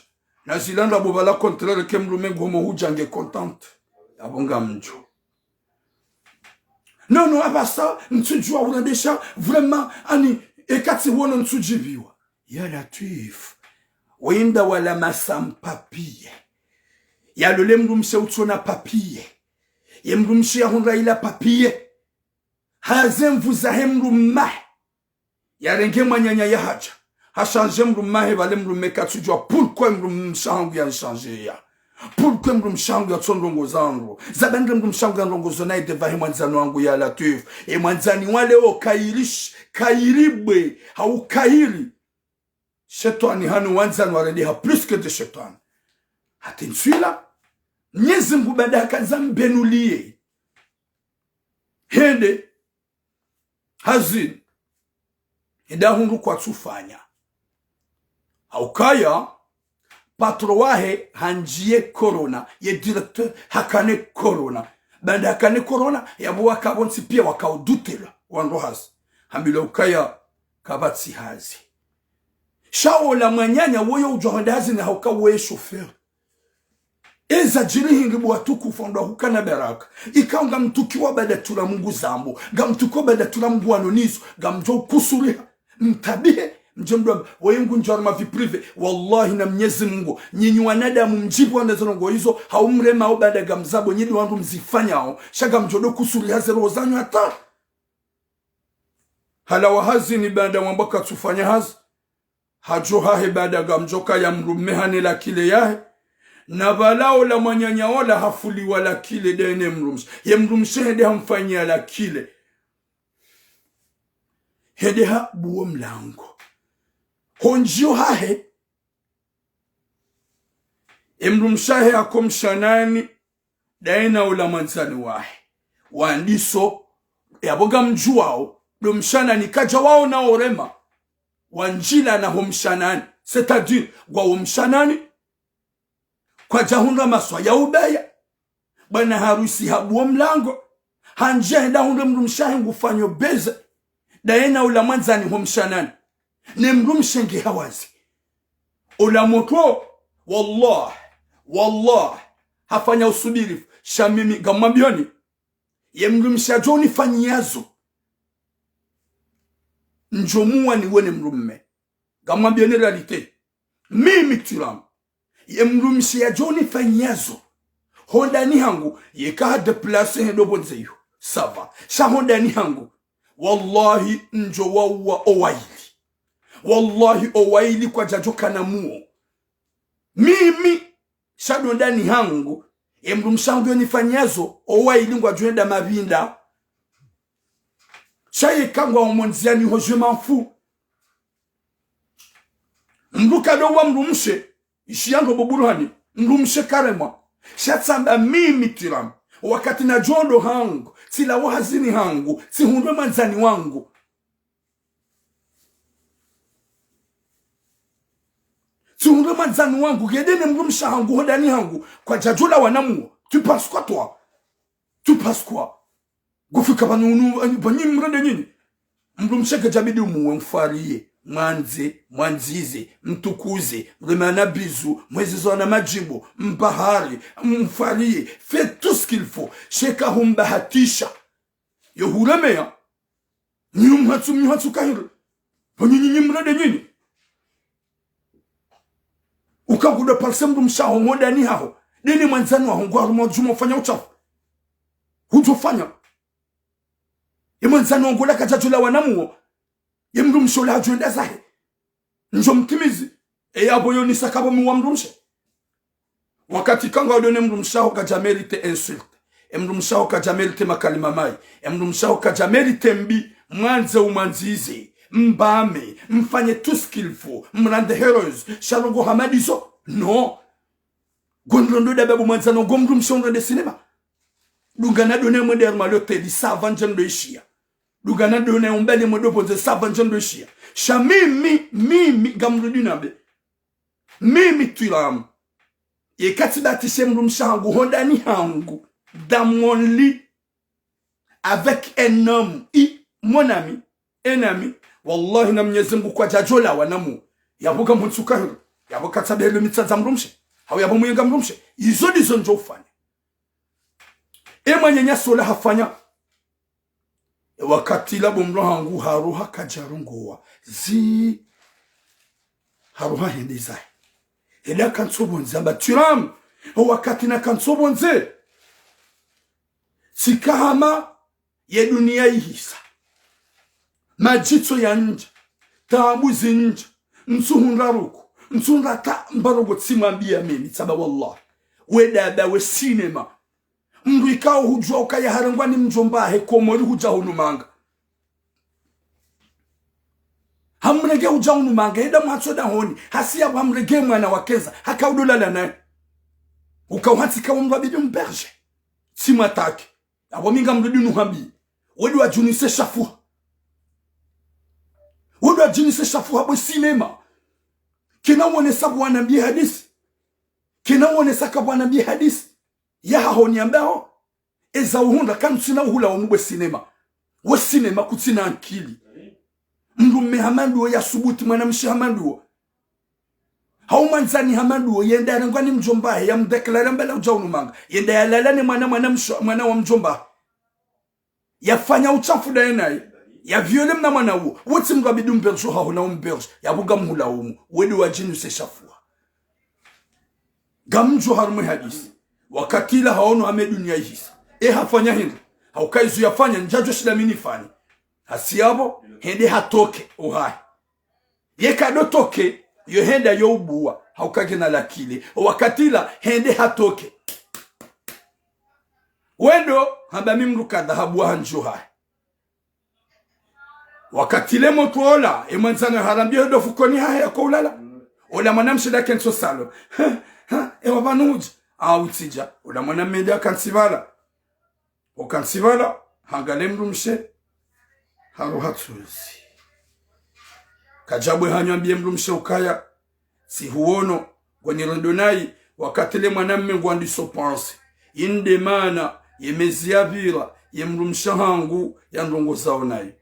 Na zila ndrabo pvala contraire ke mdrumme ngo homo hudja nge contente. Apvo ngamdjo. Nono apvasa, ntsudjuwa urendesha, vraiment, ani, eka tsi wono ntsudjibiwa. Ya Latwif. Wenda wala masa mpapier. Yalole mdrumshe utsona papier. Ye mdrumshe yahundra ila papier. Haze nvu zahe mdrumme wahe. Yarenge mwananya yahadja. Hachanger mdrumme wahe pvale mdrumme katsudjuwa. Pourquoi mdrumshe hangu yani changer ya? Pourquoi mdrumshe hangu yatsonirongoza ndro? Zabandre mdrumshe hangu yanirongozo nayi de pvahe mwandzani wangu ya Latwif. E mwandzani wale o kayiri sh-, kayiri bwe, hau kayiri. Shetwani hanu wandzani warendeha plus que de shetwani. Hata ntswila, Mnyezi Mngu baanda hakandza mbenuliye. Hende, hazini. Enda hundru kwatsufanya. Haukaya, patro wahe handjiye corona, ye directeur hakane corona. Baanda hakane corona, yapvo waka pvontsi pia waka udutelwa, wandru hazi. Hambilwa ukaya kapvatsi hazi. Sha ola mwananya woyo udjuwa hwenda hazini hauka woye chauffeur. Eza djiri hindri bo watukufu ndo hukana baraka. Ikao ngamtukiwa baada tula Mungu zambo. Ngamtukiwa baada tula Mungu wanonizo. Ngamdjo ukusuriha. Mtabihe. Mdje mdwamba. Woye ngu ndjwari ma vie privée. Wallahi na Mnyezi Mungu. Nyinyi wanadamu mdjibu wana ze ndrongo izo. Haumrema o baada ngamzabo. Nyinyi wandru mzifanyao. Sha ngamdjo do kusuriha ze roho zanyu hata. Halawa hazini baada wamba katsufanya hazi. Hadjo hahe baada ngamdjo kaya mdrume hane la kile yahe. Na pvala ola mwananya ola hafuliwa la clé ndaye ne mdrumshe. Ye mdrumshe hende hamfanyia la clé. Hende habuwa mlango. Hondziyo hahe. Ye mdrumshe hahe hako mshanani, ndaye na ola mwandzani wahe. Wandiso, yapvo ngamdjuwao, ndo mshanani kadja waona orema. Wandjilana ho mshanani. C'est-à-dire, ngwawo mshanani, kwadja hundra maswa ya ubaya. Bwana harusi habuwa mlango. Handjiya hende hundre mdrumshe hahe ngufanyo baiser. Ndaye na ola mwandzani ho mshanani. Ne mdrumshe nge hawazi. Ola motro, wallah, wallah, hafanya usubirifu. Sha mimi, ngamwambiyoni. Ye mdrumshe yadjo unifanyiya zo, ndjo muwa niwe ne mdrume. Ngamwambiyoni réalité. Mimi Thuram. Ye mdrumshe yadjo unifanyiya zo, hondani hangu, yeka ha déplacer hende opvondze iyo, ça va. Sha hondani hangu, wallahi, ndjo wauwa owayili. Wallahi, owayili kwadjadjo kana muwo. Mimi, sha ndo ndani hangu, ye mdrumshe hangu yo unifanyiya zo, owayili ngwadjo wenda mapvinda. Sha yeka ngwawo mondziyani ho, je m'en fous. Mdru kadjo uwa mdrumshe, ishiya ndo bo Burhani, mdrumshe karemwa. Sha tsamba mimi Thuram, wakati nadjo ndo hangu, tsilawa hazini hangu, tsihundre mwandzani wangu. Tsihundre mwandzani wangu, ngende ne mdrumshe hangu, hondani hangu, kwadjadjo lawa na muwo. Tu penses quoi, toi ? Tu penses quoi ? Ngufika pvanu unu, pvanu mrende nyinyi. Mdrumshe kadjabidi umuwe, mfwariye, mwandze, mwandzize, mtukuze, mreme ana bizu, mwezeze ana madjimbo, mbahari, mfwariye, faites tout ce qu'il faut. Sha eka humbahatisha, yo huremeya. Nyi mhatsu, nyi mhatsu kahiri. Pvanu nyinyi mrende nyinyi. Uka kudo parse mdrumshe haho, hondani haho. Ndeni mwandzani waho, ngwa harumwa djumwa ufanya uchafu. Hudjofanya. Ye mwandzani wangu ola kadjadjo lawa na muwo. Ye mdrumshe ola hadjo wenda zahe. Ndjo mtimizi. E yapvo yo nisa kapvo muwa mdrumshe. Wakati ka ngawo ndo ne mdrumshe haho kadja mériter insulte. E mdrumshe haho kadja mériter makalima mayi. E mdrumshe haho kadja mériter mbi. Mwandze umwandzize. Mbame. Mfanye tout ce qu'il faut. Mrende heureuse. Sha ndrongo hama ndizo. Non. Ngondro ndo daba bo mwandzani wangu mdrumshe unrende cinéma. Dunga na ndo ne mwende harumwa l'hôtel, ça va ndje ndo ishiya. Dunga na ndo ne umbali mwende opvondze, ça va ndje ndo ishiya. Sha mimi, mimi, ngamrudi nambe. Mimi Thuram. Yeka tsibatishe mdrumshe hangu, hondani hangu. Dans mon lit. Avec un homme. I, mon ami. Un ami. Wallahi na Mnyezi Mngu kwadjadjo lawa na muwo. Yapvo ngamhutsu kahiri. Yapvo katsabele mitsandza mdrumshe. Hau yapvo muyenga mdrumshe. Izo ndizo ndjo ufanya. E mwananyasi ola hafanya. E wakati ila bo mdru hangu haroha kadjarongowa. Zi. Haroha hende zahe. Ela kantsu pvondze amba Thuram. E wakati na kantsu pvondze. Tsika hama ye duniya ihisa. Madjitso yandja. Taabu zindja. Ntsuhundra ruku. Ntsuhundra ta mbarongo tsimwambiya mimi tsamba wallah. We dada we cinéma. Mdru ikao hudjuwa ukaya harengwa ni mdjomba hahe Komori hudja hunu manga. Hamrenge hudja hunu manga, yenda mwatso dahoni, hasiya pvo hamrenge mwana wa kenza, haka udo lala naye. Uka uhantsi ka wo mdru abidi umberge. Tsimwatake. Apvo mi ngamrudi nuhambi. Wendi wadjunise shafuha. Wendi wadjunise shafuha bwe cinéma. Kena wonesa pvo wanambiye hadisi. Kena wonesa ka pvo wanambiye hadisi. Ya haho ni ambao. Eza uhundra kantsi na uhula wa mubwe cinéma. We cinéma kutsina ankili. Mdrume hama nduwo ya subuti mwanamshe hama nduwo. Hau mwandzani hama nduwo yenda yarengwa ni mdjomba hahe ya mdéclarer amba la udja hunu manga. Yenda yalala ne mwana, mwana msho, mwana wa mdjomba hahe. Yafanya uchafu ndaye naye. Ya violer mna mwana uwo. Wotsi mdru abidi umberge haho na umberge. Yapvo ngamhula umu. Wendi wadjunise shafuha. Ngamdjo harumwa ye hadisi. Wakati ila haono hama ye duniya ihisa. E hafanya hindri. Hauka izo yafanya ndjadjo shinda mi nifanye. Hasiya pvo, hende hatoke, ohahe. Yeka ndo toke, Yo hende yo ubuwa, hauka ngena la clé. Wakati la, hende hatoke. Wendo, hamba mi mdru kadha habuwa hanjo hahe. Wakati le motro ola, e mwandzani harambia hendo fukoni hahe yako ulala. Ola mwanamshe nda kentsi ho salon. Ha, ha, ewa pvanu udja. A utsidja. Ola mwanamme nda kantsi pvala. Okantsi pvala, hangalia mdrumshe, haroha tsozi. Kadjabwe hanyo ambie mdrumshe ukaya, tsihuono, ngwanirendo nayi, wakati le mwanamme ngwandiso panse. Inde mana, ye mezi yapvira, ye mdrumshe hangu, ya ndrongozao nayi.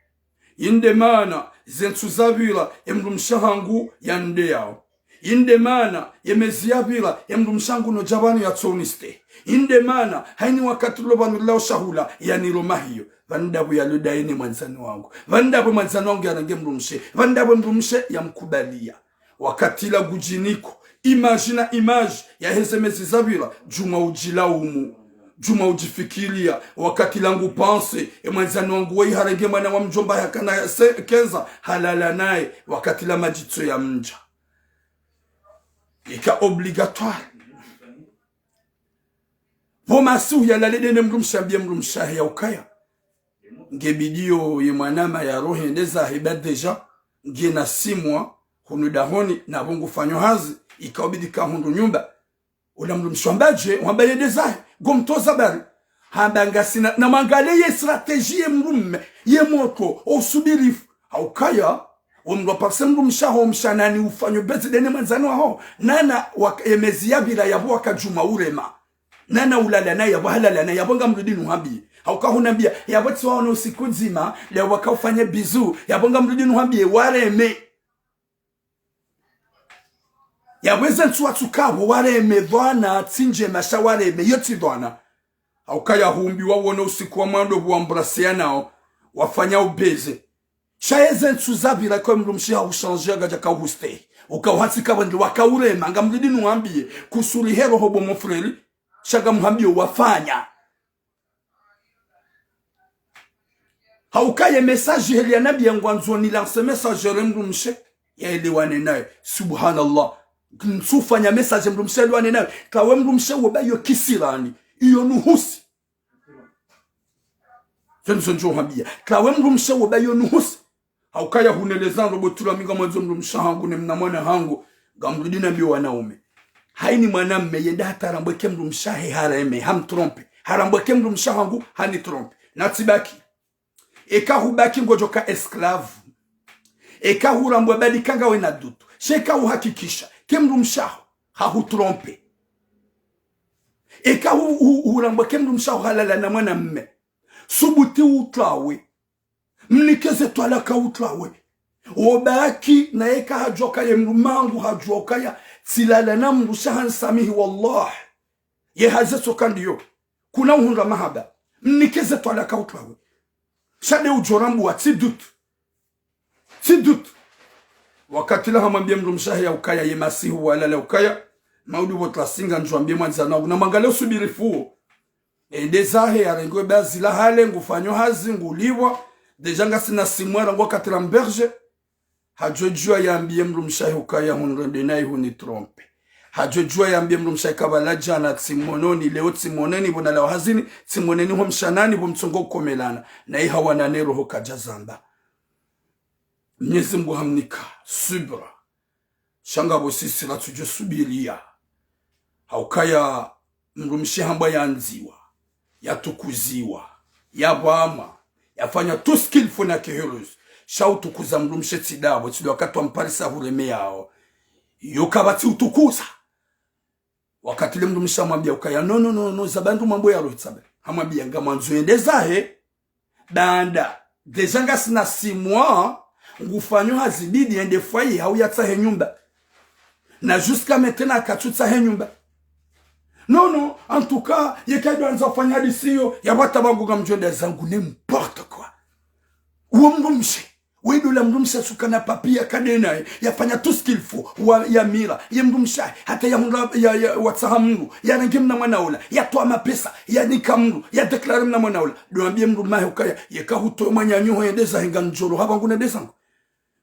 Inde mana, ze ntsu zapvira, ye mdrumshe hangu, ya nde yao. Inde mana, ye mezi yapvira, ye mdrumshe hangu no dja pvanu ya tsoniste. Inde mana, hayini wakati lo pvanu lilao shahula, ya niro mahiyo. Pvanu ndapvo ya luda yene mwandzani wangu. Pvanu ndapvo mwandzani wangu ya nange mdrumshe. Pvanu ndapvo mdrumshe ya mkubalia. Wakati la ngudjiniko. Imagine, image, ya heze mezi zapvira, djuma udjilaumu. Djuma udjifikiria, wakati la ngu panse, e mwandzani wangu wayi harenge mwana wa mdjomba yakana se, kenza, halala naye, wakati la madjitso ya mdja. Ika obligatoire. Pvo masihu ya lale ndene mdrumshe ambie mdrumshe hahe ya ukaya. Nge bidiyo ye mwanama ya rohe ndeza heba déjà, nge na six mois, hunu dahoni, na pvo ngufanyo hazi, ika obidi ka hundru nyumba. Ola mdrumshe wamba dje, wamba yende zahe, ngomtoza bari. Hamba ngasina, na mwangalie ye stratégie ye mdrumme, ye motro, o usubirifu. Haukaya, o mdru wa parse mdrumshe haho mshanani ufanyo bezi ndene mwandzani waho. Nana wak-, ye mezi yapvira yapvo waka djuma urema. Nana ulala naye yapvo halala naye yapvo ngamrudi nuhambie. Hauka hunambia, yapvo tsiwaono usiku ndzima, leo waka ufanye bisous, yapvo ngamrudi nuhambie, wareme. Yapvo eze ntsu watsukapvo wareme dhwana, tsi ndjema sha wareme, yo tsi dhwana. Haukaya humbi wawona usiku wa mwando pvo wambraseanao, wafanya ubeze. Sha eze ntsu zapvira kwa mdrumshe haushanje ngadjaka uhustehi. Uka uhatsi kapvo ndi waka urema, ngamrudi nuhambie, kusuri hero hobo mon frère, sha ngamhambio wafanya. Hauka ye message heli ya nambia ngwandzo ni lance message re mdrumshe, ya elewane naye. Subhanallah. Ntsufanya message mdrumshe elewane naye. Kawe mdrumshe wo ba yo kisirani. Iyo nuhusi. Zenu zo ndjo hambia. Kawe mdrumshe wo ba yo nuhusi. Haukaya huneleza ndro botula mi ngamwandzo mdrumshe hangu ne mna mwana hangu, ngamrudi nambie wanaume. Hayini mwanamme yenda hata harambweke mdrumshe hahe hareme, hamtrompe. Harambweke mdrumshe hangu, hanitrompe. Na tsibaki. Eka hubaki ngodjoka esclave. Eka hurambwa badi ka ngawe na dutu. Sha eka uhakikisha, ke mdrumshe haho, hahutrompe. Eka hu-, hu-, hurambweke mdrumshe haho halala na mwanamme. Subuti utwawe. Mnike ze twalaka utwawe. Wobaki naye kahadjuwa ukaya ye mdrumme hangu hadjuwa ukaya tsilala na mdru sha hanisamihi wallah. Ye haze tsoka ndiyo. Kuna uhundra mahaba. Mnike ze twalaka utwawe. Sha nde udjo rambwa tsi dutu. Tsi dutu. Wakati la hamwambie mdrumshe hahe ya ukaya ye masihu walala ukaya. Mauri pvo tlasinga ndjo ambie mwandzani wangu. Na mwangalie usubirifu wo. Ende zahe yarenge bazi la hale, ngufanyo hazi, ngulipvwa. Déjà ngasina six mois rangu wakati la mberge. Hadjodjuwa yambie mdrumshe hahe ukaya hunrende nayi hunitrompe. Hadjodjuwa yambie mdrumshe hahe kabla djana tsimononi, leo tsimoneni, pvo nalawa hazini, tsimoneni ho mshanani, pvo mtsongo ukomelana. Nayi hawana ne roho kadja zamba. Mnyezi Mngu hamnika subra. Sha ngapvo sisi ratsudjo subiria. Haukaya mdrumshe hambwa yandziwa, yatukuziwa, yapvamwa, yafanya tout ce qu'il faut na keheruzi. Sha utukuza mdrumshe tsi ndapvo, tsi ndo wakati wa mparisa hureme yao. Yo kapvatsi utukuza. Wakati le mdrumshe hamwambia ukaya, no, no, no, no, zaba ndru mambo ya rohi tsabe. Hamwambia ngamwandzo yende zahe. Baanda, déjà ngasina six mois, ngufanyo hazi bidi yende foyer hau yatsahe nyumba. Na jusqu'à maintenant katsutsahe nyumba. Non, non, en tout cas, yeka ndo andza ufanya hadisi iyo, ya wata wangu ngamdjo enda zangu n'importe quoi. Uwo mdrumshe, wedo la mdrumshe suka na papier kade naye, yafanya tout ce qu'il faut, wa, yamira, ye mdrumshe, hata yahundra, ya, ya, watsaha mdru, yarenge mna mwana ola, yatowa mapesa, yanika mdru, yadéclare mna mwana ola. Ndo ambie mdrumme hahe ukaya, yeka hutowe mwananyaho yende zahe ngamdjo roha pvangu nende zangu.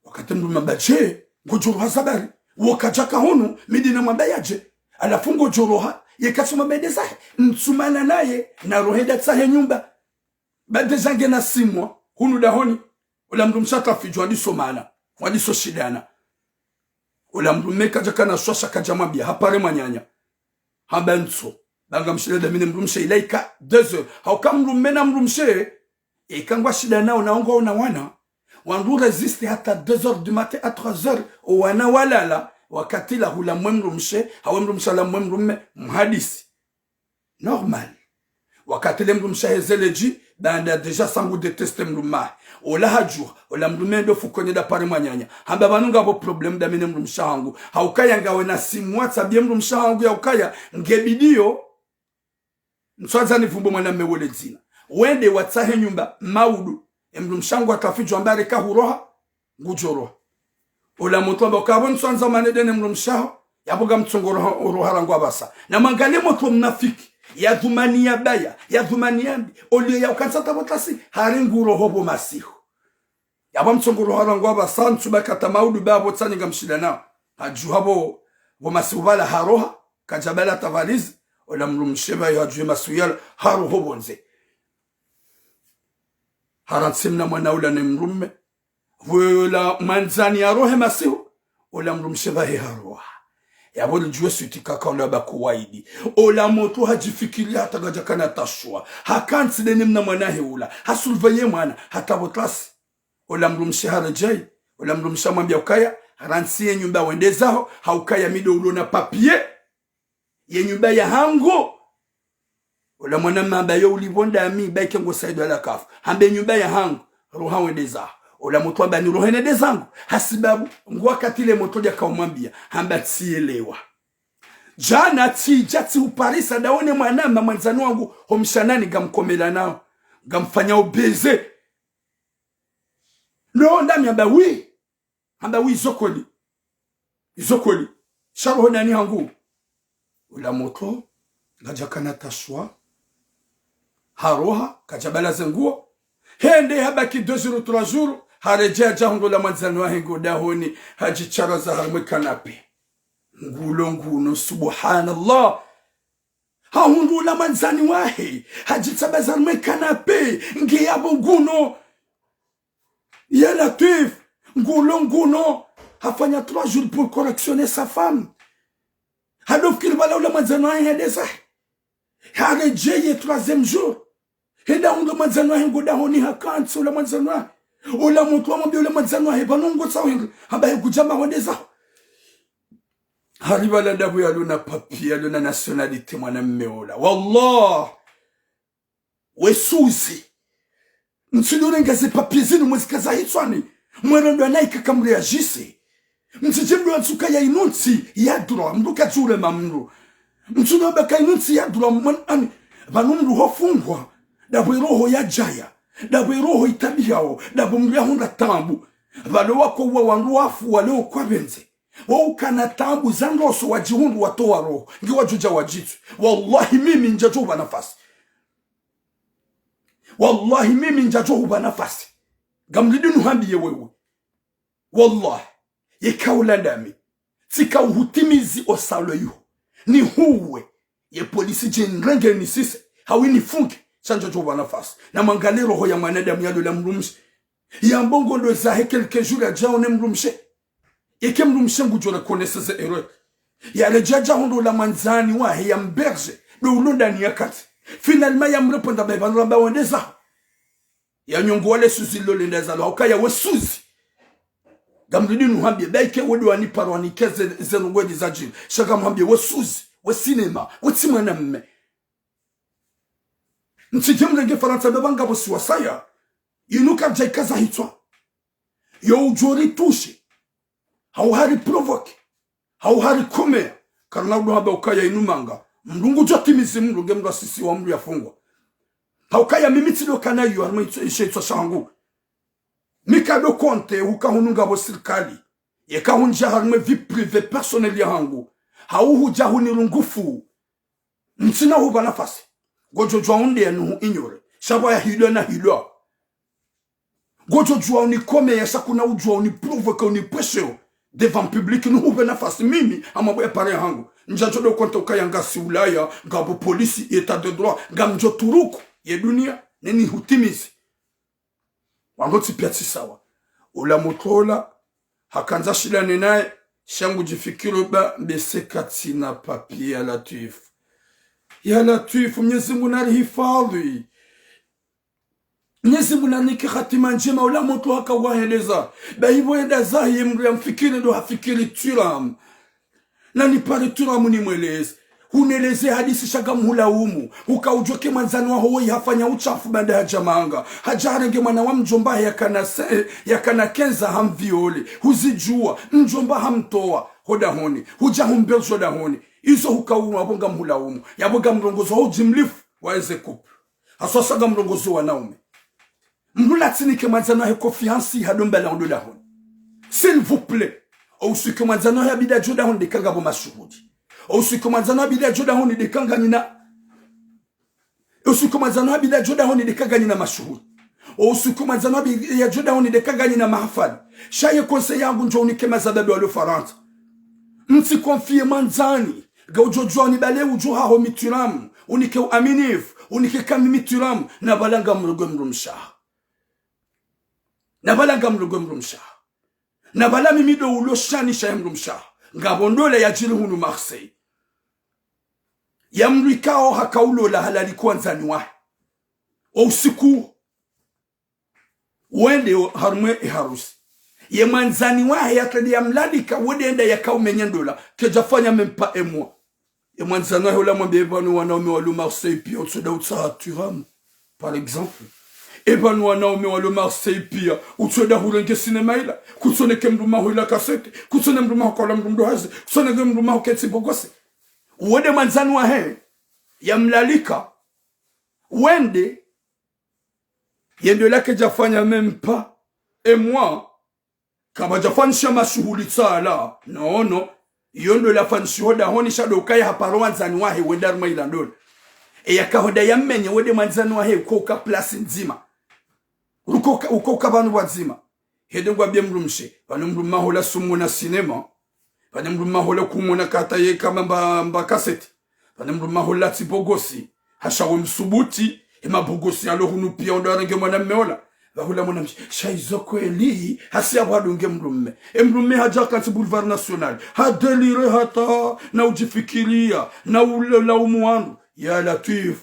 Wakati mdrumme hamba dje, ngodjo roha za bari. Wo kadjaka hunu, mi ndina mwamba yadje. Halafu ngodjo roha, ye katsumwamba yende zahe. Ntsumana naye, na rohe ndatsahe nyumba. Ba déjà ngena six mois, hunu dahoni. Ola mdrumshe hata fidjwa ndiso mana, wandiso shidana. Ola mdrume kadjakana shwasha kadjamwambia, hapare mwananya. Hamba ntso, ba ngamshile dami ne mdrumshe ilaika deux heures. Hauka mdrume na mdrumshe, eka ngwashidana ona ongo ona wana. Wandru résister hata deux heures du matin à trois heures, o wana walala, wakati la hula mwe mdrumshe, hawe mdrumshe la mwe mdrume, mhadisi. Normal. Wakati le mdrumshe heze ledji, baanda déjà sangu déteste mdrume. Ola hadjuha, ola mdrume ndo fukoni ndapare mwananya. Hamba pvanu ngapvo problème dami ne mdrumshe hangu. Haukaya ngawe na six mois tsabie mdrumshe hangu ya ukaya, ngebidiyo. Ntswandza nivumbe mwana mme wole dzina. Wende watsahe nyumba, maudu. E mdrumshe hangu hata fidjwa mbare kahuroha, ngudjo roha. Ola motro amba ukapvo ntswandza mane dene mdrumshe haho, yapvo ngamtsongo roha, roha rangu apvasa. Na mwangalie motro mnafiki, ya dhumani ya baya, ya dhumani ya mbi, olio ya ukantsa tapvo tlasi, hari ngu roho pvo masihu. Yapvo mtsongo roha rangu apvasa, ntsuba kata maudu ba pvo tsani ngamshida nao. Hadjuha pvo, pvo masihu pvala haroha, kadjabala tavalizi, ola mdrumshe pvayo hadjuhe masihu yala, haroho pvondze. Harantsi mna mwana ula ne mdrume, pvo ola mwandzani yarohe masihu, ola mdrumshe pvahe haroha. Yapvo lidjuwe switi kaka ola ba kuwaidi. Ola motro hadjifikiri hata kadjakana tashwa. Hakantsi dene mna mwana he ula. Hasulva ye mwana. Hata pvo tlasi. Ola mdrumshe haredjei. Ola mdrumshe hamwambia ukaya, rantsi ye nyumba wende zaho. Haukaya mi ndo ulo na papier. Ye nyumba ya hangu. Ola mwana mme hamba yo ulipvo ndami, ba ike ngo saido ala kafu. Hambe nyumba ya hangu, roha wende zaho. Ola motro hamba ni rohe nende zangu. Hasibabu, ngwakati le motro djaka umwambia, hamba tsielewa. Djana tsidja tsi uparisa, ndaone mwana mme mwandzani wangu, ho mshanani ngamkomela nao. Ngamfanya ubeze. No, ndami hamba oui. Hamba oui, izo kweli. Izo kweli. Sha roho nani hangu. Ola motro, kadjakana tashwa. Haroha, kadjabala ze nguo. Hende habaki deux jours, trois jours. Haredjei hadja hundru ola mwandzani wahe ngo dahoni. Hadjitsaraza harimwe canapé. Ngulo nguno, subhanallah. Hahundru ola mwandzani wahe. Hadjitsabaza harimwe canapé. Nge yapvo nguno. Ya Latwif, ngulo nguno, hafanya trois jours pour correctionner sa femme. Hadofikiri pvala ola mwandzani wahe hende zahe. Haredjei ye troisième jour. Henda hundru mwandzani wahe ngo dahoni hakantsi ola mwandzani wahe. Ola motro hamwambia ola mwandzani wahe, pvanu ngotsaho hindri, hamba he kudjama wende zaho. Hari pvala ndapvo yalo na papier, yalo na nationalité mwana mme ola. Wallah. We suzi. Mtsidjo renga ze papier zinu mwezika za hitswani. Mwerendo anaika kamréagisse. Mtsidje mdru antsuka ya inu ntsi ya droit. Mdru kadjure ma mdru. Mtsidjo baka inu ntsi ya droit. Mwan-, ani, pvanu mdru hofungwa. Ndapvo roho ya djaya. Ndapvo roho itabihao. Ndapvo mdru ya hundra taabu. Pvalo wako wa wandru wafu wale okwa pvendze. Wo ukana taabu za ndroso wadjihundru watowa roho. Ngi wadjudja wadjitswe. Wallahi mimi ndjadjo hupva nafasi. Wallahi mimi ndjadjo hupva nafasi. Ngamlidi nuhambiye wewe. Wallahi. Yeka ula ndami. Tsika uhutimizi osalo yuho. Nihuwe. Ye polisi dje nirenge nisise. Hawu nifunge. Sha ndjadjo hupva nafasi. Na mwangalie roho ya mwanadamu yalo ola mdrumshe. Yambe ngo ndo zahe quelques jours yadjaone mdrumshe. Eke mdrumshe ngudjo reconnaître ze erreur. Yaredjei hadja hundru ola mwandzani wahe ya mberge. Ndo ulo ndani ya kati. Finalement ya mrépondre ba ipvanu ramba wende zaho. Ya nyongo wale suzi lole nda zalo. Haukaya we suzi. Ngamlidi nuhambiye. Ba ike we ndo waniparo wanike ze, ze nongwe ndi zadjiri. Sha ngamhambiye we suzi. We cinéma. We tsi mwana mme. Mtsidje mrenge Farantsa mbaba ngapvo siwasaya. Inu kadja ikaza hitswa. Yo udjo ritoucher. Hawu hari provoquer. Hawu hari komeya. Karina udo hamba ukaya inu manga. Mdru ngudjo timizi mdru nge mdru asisiwa mdru yafungwa. Haukaya mimi tsidjo kana yo harimwe itswa, ishe itswa shangu. Mi kado compter huka hunu ngapvo sirikali. Yeka hundjia harimwe vie privée personnelle ya hangu. Hawu hudja hunirungufu. Ntsina hupva nafasi. Ngodjo djuwa unde ya nuhu ignorer. Sha pvwa ya hidwa na hidwa. Ngodjo djuwa unikomeya sha kuna udjuwa uniprovoquer unipwesheo. devant public, nuhupe nafasi mimi, hama bwe pare hangu. Ndjadjo do konta ukaya ngasi Ulaya, ngapvo polisi, état de droit, ngamdjo turuku ye dunia, neni hutimizi. Wandru tsi pia tsi sawa. Ola motro ola, hakandza shida nenaye, sha ngudjifikiri ba mbese katsina papier ya Latwif. Ya Latwif, Mnyezi Mungu narihifadhwi. Mnyezi Mungu nanike hatima ndjema, ola motro haka waheleza. Ba hipvo enda zahe ye mndru ya mfikiri ndo hafikiri Thuram. Nanipare Thuram nimweleze. Huneleze hadisi sha ngamhulaumu. Huka udjuwa ke mwandzani waho woyi hafanya utshafu baanda hadja manga. Hadja harenge mwana wa mdjomba he yakana se-, yakana kenza hamviole. Huzidjuwa, mdjomba hamtowa ho dahoni. Hudja humberzo dahoni. Izo huka unu yapvo ngamhulaumu. Yapvo ngamrongozo ho udjimlifu wa eze couple. Haswa sa ngamrongozo wanaume. Mndru latsinike mwandzani wahe confiance ha do mbala ondo dahoni. S'il vous plaît. Ousiku mwandzani wahe yabidi yadjo dahoni de ka ngapvo mashuhuli. Ousiku mwandzani wahe yabidi yadjo dahoni de ka nganyina. Ousiku mwandzani wahe yabidi yadjo dahoni de ka nganyina mashuhuli. Ousiku mwandzani wahe yabidi yadjo dahoni de ka nganyina mahafali. Sha ye conseil yangu ndjo unike mazababi walo Farantsa. Mtsi confier mwandzani. Ngaudjo djuwa ni bale udjo haho mi Thuram, unike uaminifu, unike kami mi Thuram, na bala ngamrogwe mdrumshe waho. Na bala ngamrogwe mdrumshe waho. Na bala mimi ndo ulo shani sha ye mdrumshe waho. Ngapvo ndola yadjiri hunu Marseille. Ya mdru ikao haka ulola halali kwandzani wahe. Ousiku wende o-, harumwa ye harusi. Ye mwandzani wahe yatrende yamlalika, wende enda yaka umenye ndola, kedjafanya même pas un mois. Ye mwandzani wahe ola mwambe, epvanu wanaume walo Marseille pia, utsweda utsaha Thuram, par exemple. Epvanu wanaume walo Marseille pia, utsweda hurenge sinema ila, kutsoneke mdrume waho ila kasete, kutsone mdrume waho kola mdru mdru hazi, kutsoneke mdrume waho ketsi bogose. Wende mwandzani wahe yamlalika, wende ye ndola kedjafanya même pas un mois, kapvadjafanyisha mashuhuli tsala, non, non. Iyo ndola fanyishiho dahoni sha do ukaya haparo wandzani wahe wende harumwa ila ndola. Eya kahoda yamenye wende mwandzani wahe uko uka place ndzima. Uko uka, uko uka pvanu pvwadzima. Hende ngwambie mdrumshe, pvanu mdrume waho la sumona sinema. Pvanu mdrume waho la kumona kata ye kama mba, mba kaseti. Pvanu mdrume waho la tsi bogosi. Hasha we msubuti, e mabogosi yalo hunu pia ondo yarenge mwanamme ola. Pvahula mwanamshe, sha izo kweli, hasi yapvo hadunge mdrume. E mdrume hadja kantsi Boulevard National. Hadelire hata, na udjifikiria, na ule laumu wandru. Ya Latwif.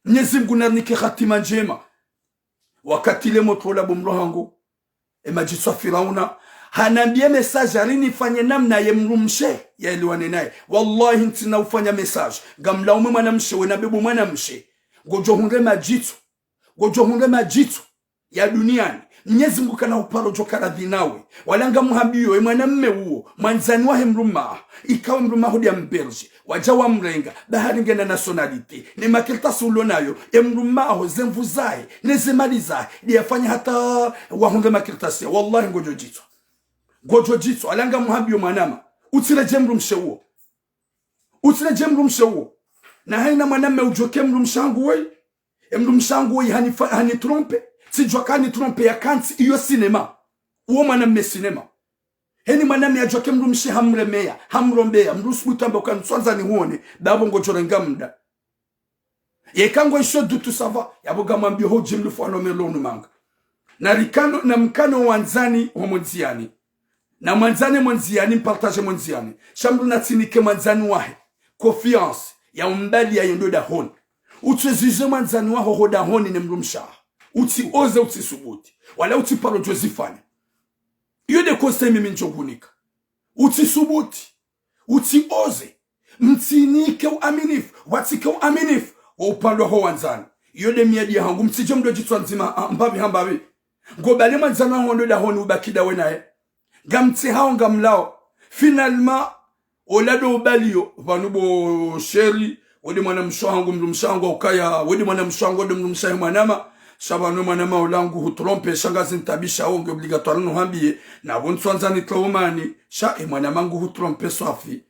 Mnyezi Mngu narinike hatima ndjema. Wakati le motro ola bo mdru hangu, e madjitso ya Firauna, hanambie message, hari nifanye namna ye mdrumshe yaelewane naye. Wallahi, ntsina ufanya message. Ngamlaumu mwanamshe, wena bebo mwanamshe. Ngodjo hundre madjitso. Ngodjo hundre madjitso ya duniani. Mnyezi Mngu kana uparo djo karadhi nawe. Wala ngamhambio, e mwanamme uwo, mwandzani wahe mdrume waho, ikao mdrume waho dia mberge. Wadja wamrenga, ba hari ngena nationalité, ne makartasi ulo nayo, e mdrume waho, ze nvu zahe, ne ze mali zahe, de yafanya hata wahundre makartasi ya. Wallahi, ngodjo djitswa. Ngodjo djitswa, wala ngamhambio mwanama. Utsiredjee mdrumshe uwo. Utsiredjee mdrumshe uwo. Na haina mwanamme udjo ke mdrumshe hangu woyi. E mdrumshe hangu woyi hanifa-, hanitrompe. Tsidjua ka hanitrompe ya kantsi iyo sinema. Uwo mwanamme sinema. Heni mwanamme yadjua ke mdrumshe hamremeya, hamrombeya, mdru usubutu amba uka ntswandza nihuone, babo ngodjo renga mda. Yeka ngo isho dutu sava, yapvo ngamwambio ho djimlifu walo melo unu manga. Na rikano, na mkano wandzani ho mwandziani. Na mwandzani mwandziani, mpartage mwandziani. Sha mdru natsinike mwandzani wahe confiance ya umbali ya yendo dahoni. Utsizize mwandzani waho ho dahoni ne mdrumshe waho. Utsioze, utsisubuti. Wala utsiparo djo zifanya. Iyo de conseil mimi ndjo hunika. Utsisubuti. Utsioze. Mtsinike uaminifu. Watsike uaminifu wa upandwa ho wandzani. Iyo de miadi yahangu. Mtsidje mdo djitswa ndzima, ah, mbapvi ha mbapvi. Ngo bale mwandzani waho ndo dahoni ubaki dawe naye. Ngamtsihao ngamlao. Finalement, ola do ubalio, pvanu bo sheri, wende mwanamshe hangu, mdrumshe hangu ukaya, wende mwanamshe hangu, wende mdrumshe wahe mwanama, sha pvanu mwanama ola nguhutrompe, sha ngazi ntabisha, o nge obligatoire nuhambie, na pvo ntswandza nitraumani, sha e mwanama nguhutrompe swafi.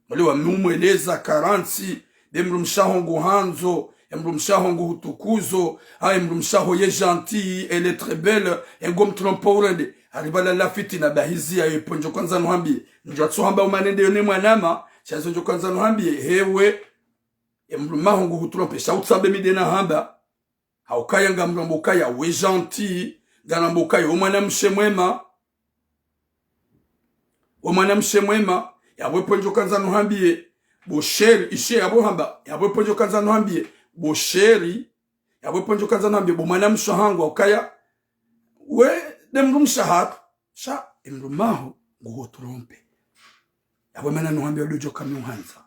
Ole wa mumweleza karantsi, be mdrumshe waho nguhandzo, e mdrumshe waho nguhutukuzo, a e mdrumshe waho ye gentil, elle est très belle, e ngo mtrompe urende. Haripvala la fitina bahizi ya yepvo ndjo kandza nuhambiye. Ndjo atsuhamba umanende yo ne mwanama, sha zo ndjo kandza nuhambiye, hewe, e mdrume waho nguhutrompe, sha utsambe mi nde nahamba. Haukaya ngamrombo ukaya we gentil, ngamrombo ukaya we mwanamshe mwema. We mwanamshe mwema, yapvo epvo ndjo kandza nuhambiye, bo chéri, ishe yapvo hamba, yapvo epvo ndjo kandza nuhambiye, bo chéri, yapvo epvo ndjo kandza nuhambiye, bo mwanamshe hangu, haukaya, we, nde mdrumshe hatru, sha, e mdrume waho, nguhutrompe. Yapvo mana nuhambiya wo ndo djo ka mi uhandza.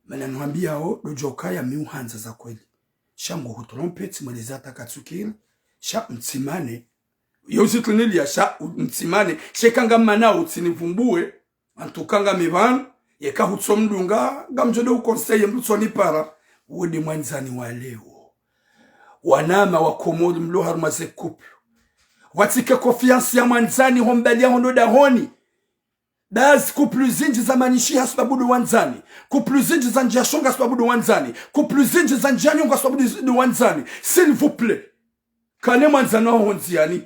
Mana nuhambiya wo ndo djo kaya mi uhandza za kweli. Sha nguhutrompe, tsimweleza hata katsukiri. Sha mtsimane. Yo uzitrinilia, sha u-, mtsimane. Sha eka ngammanao utsinivumbuwe. Antuka ngami pvanu. Yeka hutso mdunga, ngamdjo nde ukonseye mdru tsonipara. Wo nde mwandzani wa leo. Wanama wa Komori mlo harumwa ze couple. Pvwatsike confiance ya mwandzani ho mbali ya hondo dahoni. Bazi couple zindji zamanyishiha sababu ndo wandzani. Couple zindji zandjiya shonga sababu ndo wandzani. Couple zindji zandjiya nyonga sababu ndo wandzani. S'il vous plaît. Kana mwandzani waho ho ndziyani.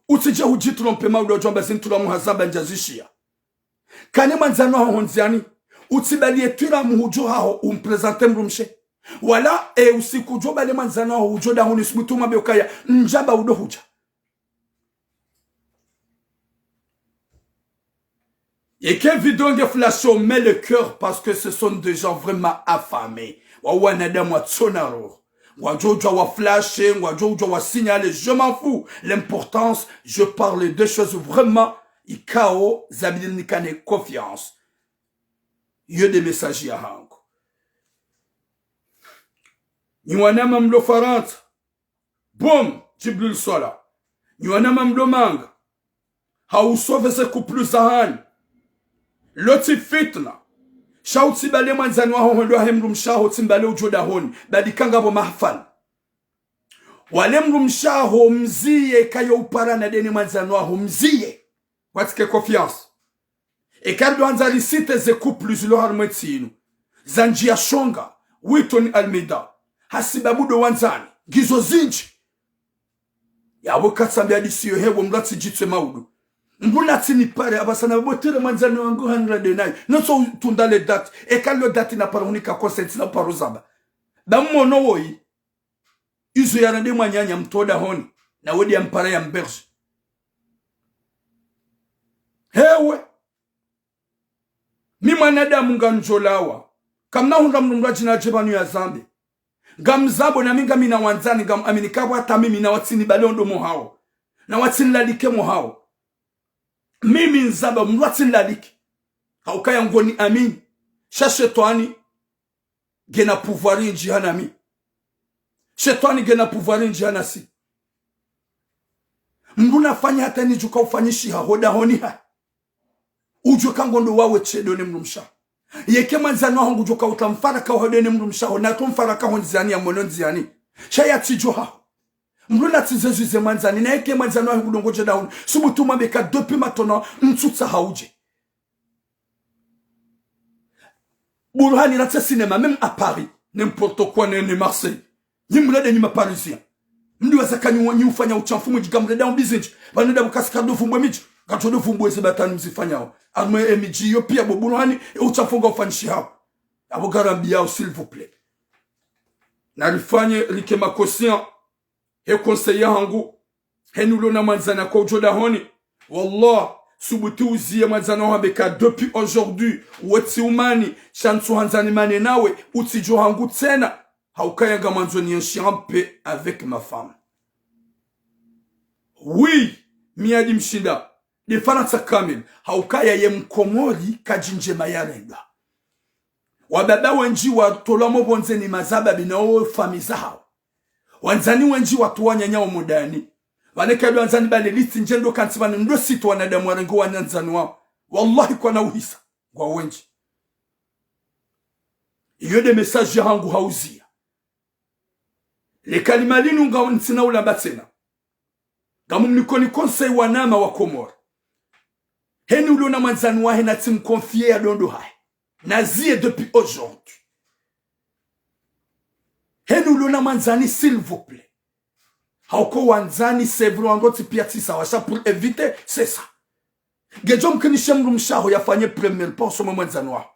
Utsidje hudjitrompe maudu udjo amba zintru la muhazamba ndjazishiya. Kana mwandzani waho ho ndziyani. Utsikubali etwira muhudjo haho umprésenter mdrumshe. Wala, e usiku udjo bale mwandzani waho udjo dahoni subutu mwambe ukaya ndjamba udo hudja. Yeka vidéo nge flashé, on met le cœur parce que ce sont des gens vraiment affamés. Wa wanadamu watsona roho. Ngwadjo udja wa flashé, ngwadjo udja wa signalé, je m'en fous. L'importance, je parle des choses vraiment ikao zabidi nikane confiance. Yo nde message ya hangu. Nyi wanama mlo Farantsa. Boom, Djibril Swala. Nyi wanama mlo manga. Hau sauver ze couple zahanyu. Lo tsi fitna. Sha utsikubali mwandzani waho hwendo hahe mdrumshe waho utsimbali udjo dahoni. Badi kanga pvo mahafali. Wale mdrumshe waho mziye kayo upara na nde ne mwandzani waho mziye. Pvwatsike confiance. Eka ridjo andza risite ze couple zilo harumwa entsi inu. Zandjiya shonga, Witton Almeida. Hasibabu ndo wandzani, ngizo zindji. Yapvo katsambe hadisi yo hewe mdru atsidjitswe maudu. Mdru natsinipare, apvasa na pvo tere mwandzani wangu hanira nde nayi. Notso tunda le date, eka lo date naparo hunika consent na uparo zamba. Ba mwono woyi. Izo yara nde mwananya mtsoda honi, na we nde yampara yamberge. Hewe. Mi mwanadamu ngamdjolawa. Kamna hundra mdru mdru adjina adje pvanu yazambe. Ngamzambo na mi ngamina wandzani, ngam amini kapvwa hata mimi na watsinibale ondo mo hawo. Na watsinilalike mo hawo. Mimi nzamba mdru atsinilalike. Haukaya ngoni amini. Sha shetwani ngena pouvoir indji hana mi. Shetwani ngena pouvoir indji hana si. Mdru nafanya hata nidjuka ufanyishiha ho dahoni ha. Udjuwe ka ngondo wawe tsedo ne mdrumshe waho. Yeka mwandzani waho ngudjuka uta mfaraka ho dahoni ne mdrumshe waho, na to mfaraka ho ndziyani ya mwono ndziyani. Sha yatsidjo haho. Mdru natsizezwize mwandzani, na yeka mwandzani waho ngudongo dje dahoni. Subutu mwambe ka depuis maintenant, ntsutsaha udje. Burhani ratse cinéma, même à Paris, n'importe quoi, ne, ne Marseille. Nyi mlade nyi ma Parisiens. Mdji waza kanyi wa, nyi ufanya utshafu mwidji ngamlada mbizindji. Pvanu nda bukasi kado vumbwe midji. Kado vumbwe ze batwani mzifanyao. Harumwa emidji iyo piya bo Burhani, e utshafu nga ufanyishihao. Apvo ngarambiyao, s'il vous plaît. Na rifanye, rike ma conscients. He conseil yahangu, heni ulo na mwandzani waho udjo dahoni. Wallah, subuti uziye mwandzani waho hambe ka depuis aujourd'hui, we tsi umani, sha ntsu handza nimane nawe, utsidjo hangu tsena. Haukaya ngamwandzo nienshi en paix avec ma femme. Oui, mi yadi mshinda, nde Farantsa kamili, haukaya ye Mkomori kadjindjema yarendwa. Wababa wendji watolwa mo pvondze ni mazababi na wo famiyi zahawo. Wandzani wendji watowa wananya omo dahoni. Pvanu eka ndo wandzani bale liste ndje ndo kantsi pvanu ndo site wanadamu warenge wandzani wawo. Wallahi kwana uhisa. Ngwa wendji. Iyo nde message yahangu hauziya. Le kalima linu nga ntsina ulamba tsena. Ngamumnikoni conseil wanama wa Komori. Heni ulo na mwandzani wahe natsi mconfier ya dondo hahe. Naziye depuis aujourd'hui. Heni ulo na mwandzani, s'il vous plaît. Hauka wandzani, c'est vrai, wandru tsi pia tsi sawa, ça pour éviter, c'est ça. Ngedjo mkinishe mdrumshe waho yafanye premier pas usoni mwa mwandzani waho.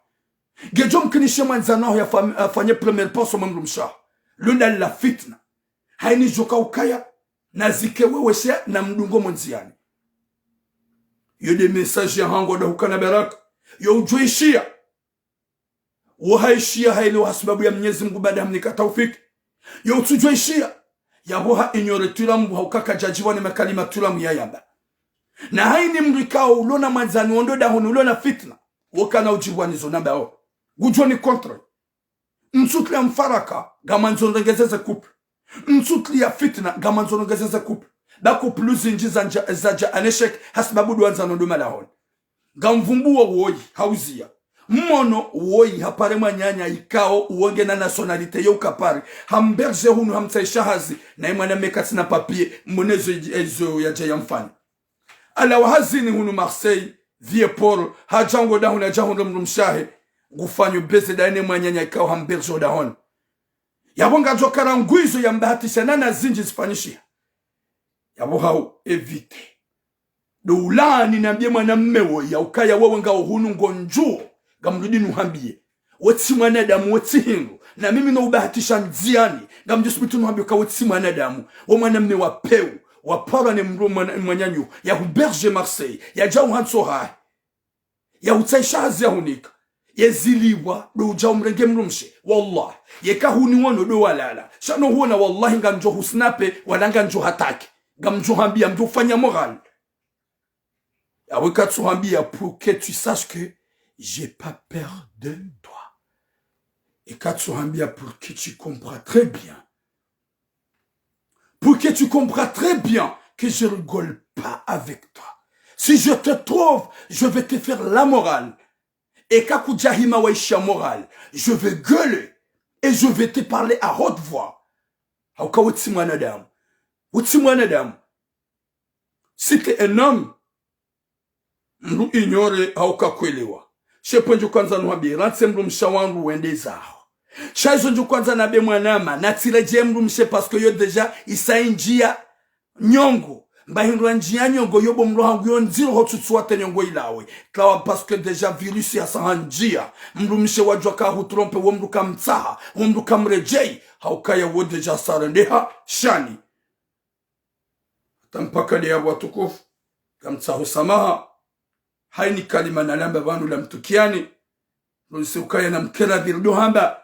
Ngedjo mkinishe mwandzani waho yafa-, yafanye premier pas usoni mwa mdrumshe waho. Lo ndalila fitna. Haini djoka ukaya, na zike wewe sha na mdungo mo ndziani. Yo nde message ya hangu wadahukana baraka. Yo udjo ishiya. Wo haishiya haile wa ha sababu ya Mnyezi Mungu baada hamnika taufiki. Yo utsudjo ishiya. Yapvo ha ignore twilamu hauka kadjadjibwa ne makalima twilamu yayamba. Na haini mdru ikao ulo na mwandzani wo ndo dahoni ulo na fitna. Wo kana udjibwa ni zo nambao. Ngudjo ni contre. Ntsutli ya mfaraka, ngamandzo ndrengezeze couple. Ntsutli ya fitna, ngamandzo ndrengezeze couple. Ba couple zindji zandja, zadja en échec, ha sababu ndo wandzani wo ndo malahoni. Ngamvumbuo woyi, hauziya. Mmono woyi, hapare mwananya ikao, uwo ngena nationalité yo ukapari. Hamberge hunu hamtsaisha hazi, na imwana meka tsina papier, mone zo, zo yadja yamfanya. Ala wa hazini hunu Marseille, Vieux Port, hadja ngo dahoni hadja hundre mdrumshe wahe, ngufanyo baiser daye ne mwananya ikao hamberge ho dahoni. Yapvo ngadjo kara ngwizo yambahatisha na na zindji zifanyishiha. Yapvo hau éviter. Ndo ulaani nambiye mwanamme woyi ya ukaya wewe ngawo hunu ngondjuo, ngamrudi nuhambiye. We tsi mwanadamu, we tsi hindru. Na mimi no ubahatisha ndziani, ngamdjo subutu nuhambiye uka we tsi mwanadamu. We mwanamme wa peu, waparwa ne mdru mwana-, mwananyaho, yahuberge Marseille, yadja uhantsi hahe. Yahutsaisha hazi yahunika. Yezilipvwa, ndo udja umrenge mdrumshe. Wallah. Yeka huniwono ndo walala. Sha no huona wallahi ngamdjo husnape, wala ngamdjo hatake. Ngamdjo hambiya, ngamdjo fanya moral. Yawe katsuhambiya pour que tu saches que j'ai pas peur de toi. Et katsuhambiya pour que tu comprennes très bien. Pour que tu comprennes très bien que je rigole pas avec toi. Si je te trouve, je vais te faire la morale. Eka kudjahima waisha morale, je vais gueuler et je vais te parler à haute voix. Hauka we tsi mwanadamu. We tsi mwanadamu. Si t'es un homme, mdru ignore hauka kwelewa. She pvendjo kwandza nuhambiye, rantse mdrumshe wandru wende zaho. Sha izo ndjo kwandza nambe mwanama, natsiredjeye mdrumshe parce que yo déjà isa indjiya nyongo. Mba hindru yandjiya nyongo, yo bo mdru hangu yo ndziro ho tsutsu wate nyongo ilawe. Tlawa parce que déjà virus yasa handjiya. Mdrumshe wadjuwa ka hutrompe, wo mdru kamtsaha, wo mdru kamredjeyi. Haukaya wo déjà sarendeha, shani. Hata mpaka de yapvo watukufu, ngamtsaho samaha. Haini kalima nalamba pvanu lamtukiyani. Nonse ukaya namkera pvili ndo hamba.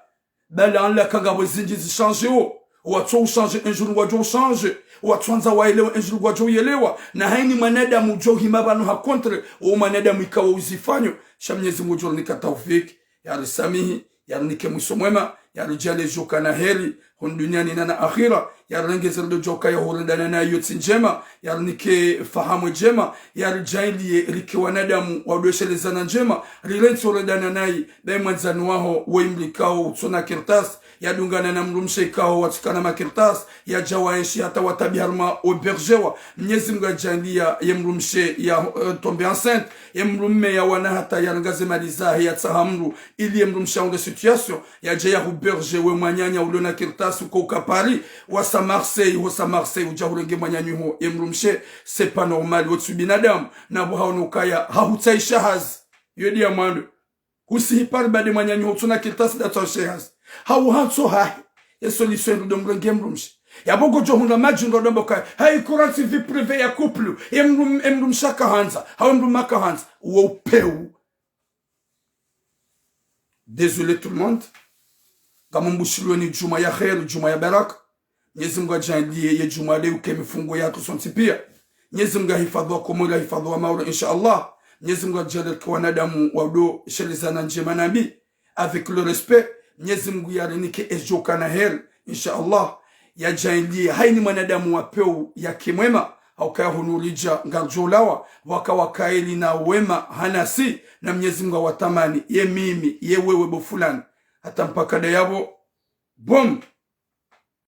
Bala anla ka ngapvo zindji zichange wo. Watso uchange un jour ngwadjo uchange. Watso andza waelewe un jour ngwadjo uyelewa. Na haini mwanadamu udjo hima pvanu ha contre wo mwanadamu ikao uzifanyo. Sha Mnyezi Mungu udjo rinika taufiki. Yarisamihi, yarinike mwiso mwema, yaridjaanliye djoka na heri, hunu duniani na na akhira, yarirengeze ridjo djoka ya hurendana nayo tsi ndjema, yarinike fahamu ndjema, yaridjaanliye rike wanadamu wadoshelezana ndjema, rirentsi urendana nayi, bayi mwandzani waho, weyi mdru ikao utsona kartasi, yadungana na mdrumshe ikao watsikana makartasi, yadja waenshi hata watabi harumwa obergewa. Mnyezi Mungu yadjaanliya ye mdrumshe ya, eh, tombe enceinte, ye mdrume yawana hata yarenga ze mali zahe yatsaha mdru, ili ye mdrumshe ahundre situation, yadje yahuberge we mwananya ulona kartasi uko uka Paris, wasa Marseille, hosa Marseille, udja hurenge mwananyaho, ye mdrumshe, c'est pas normal, wo tsi binadamu, na pvo haono ukaya, hahutsaisha hazi. Yo ndiya mwando. Husihi Paris ba nde mwananyaho utsona kartasi ndatsaho she hazi. Hau hantsi hahe. Ye solution ndo mrenge mdrumshe. Yapvo ngodjo hundra madji ndo ndo mboka. Hayi kurantsi vie privée ya couple. Ye mdrum-, ye mdrumshe akahandza. Hau mdrume akahandza. Wo upeu. Désolé tout le monde. Ngamumbushilweni djumwa ya kheri, djumwa ya baraka. Mnyezi Mungu yadjaanliye ye djumwa leo uke mifungo yatru sontsi piya. Mnyezi Mungu yahifadhwi wa Komori, yahifadhwi wa Maore, insha Allah. Mnyezi Mungu yadjaanliye rike wanadamu wadoshelezana ndjema na mbi. Avec le respect, Mnyezi Mungu yarinike edjoka na heri, insha Allah. Yadjaanliye haini mwanadamu wa peu yake mwema, haukaya hunu ridja ngaridjo ulawa, waka wakaeli na wema hanasi, na Mnyezi Mungu yawatamani, ye mimi, ye wewe bo fulani. Hata mpaka nda yapvo, Bon,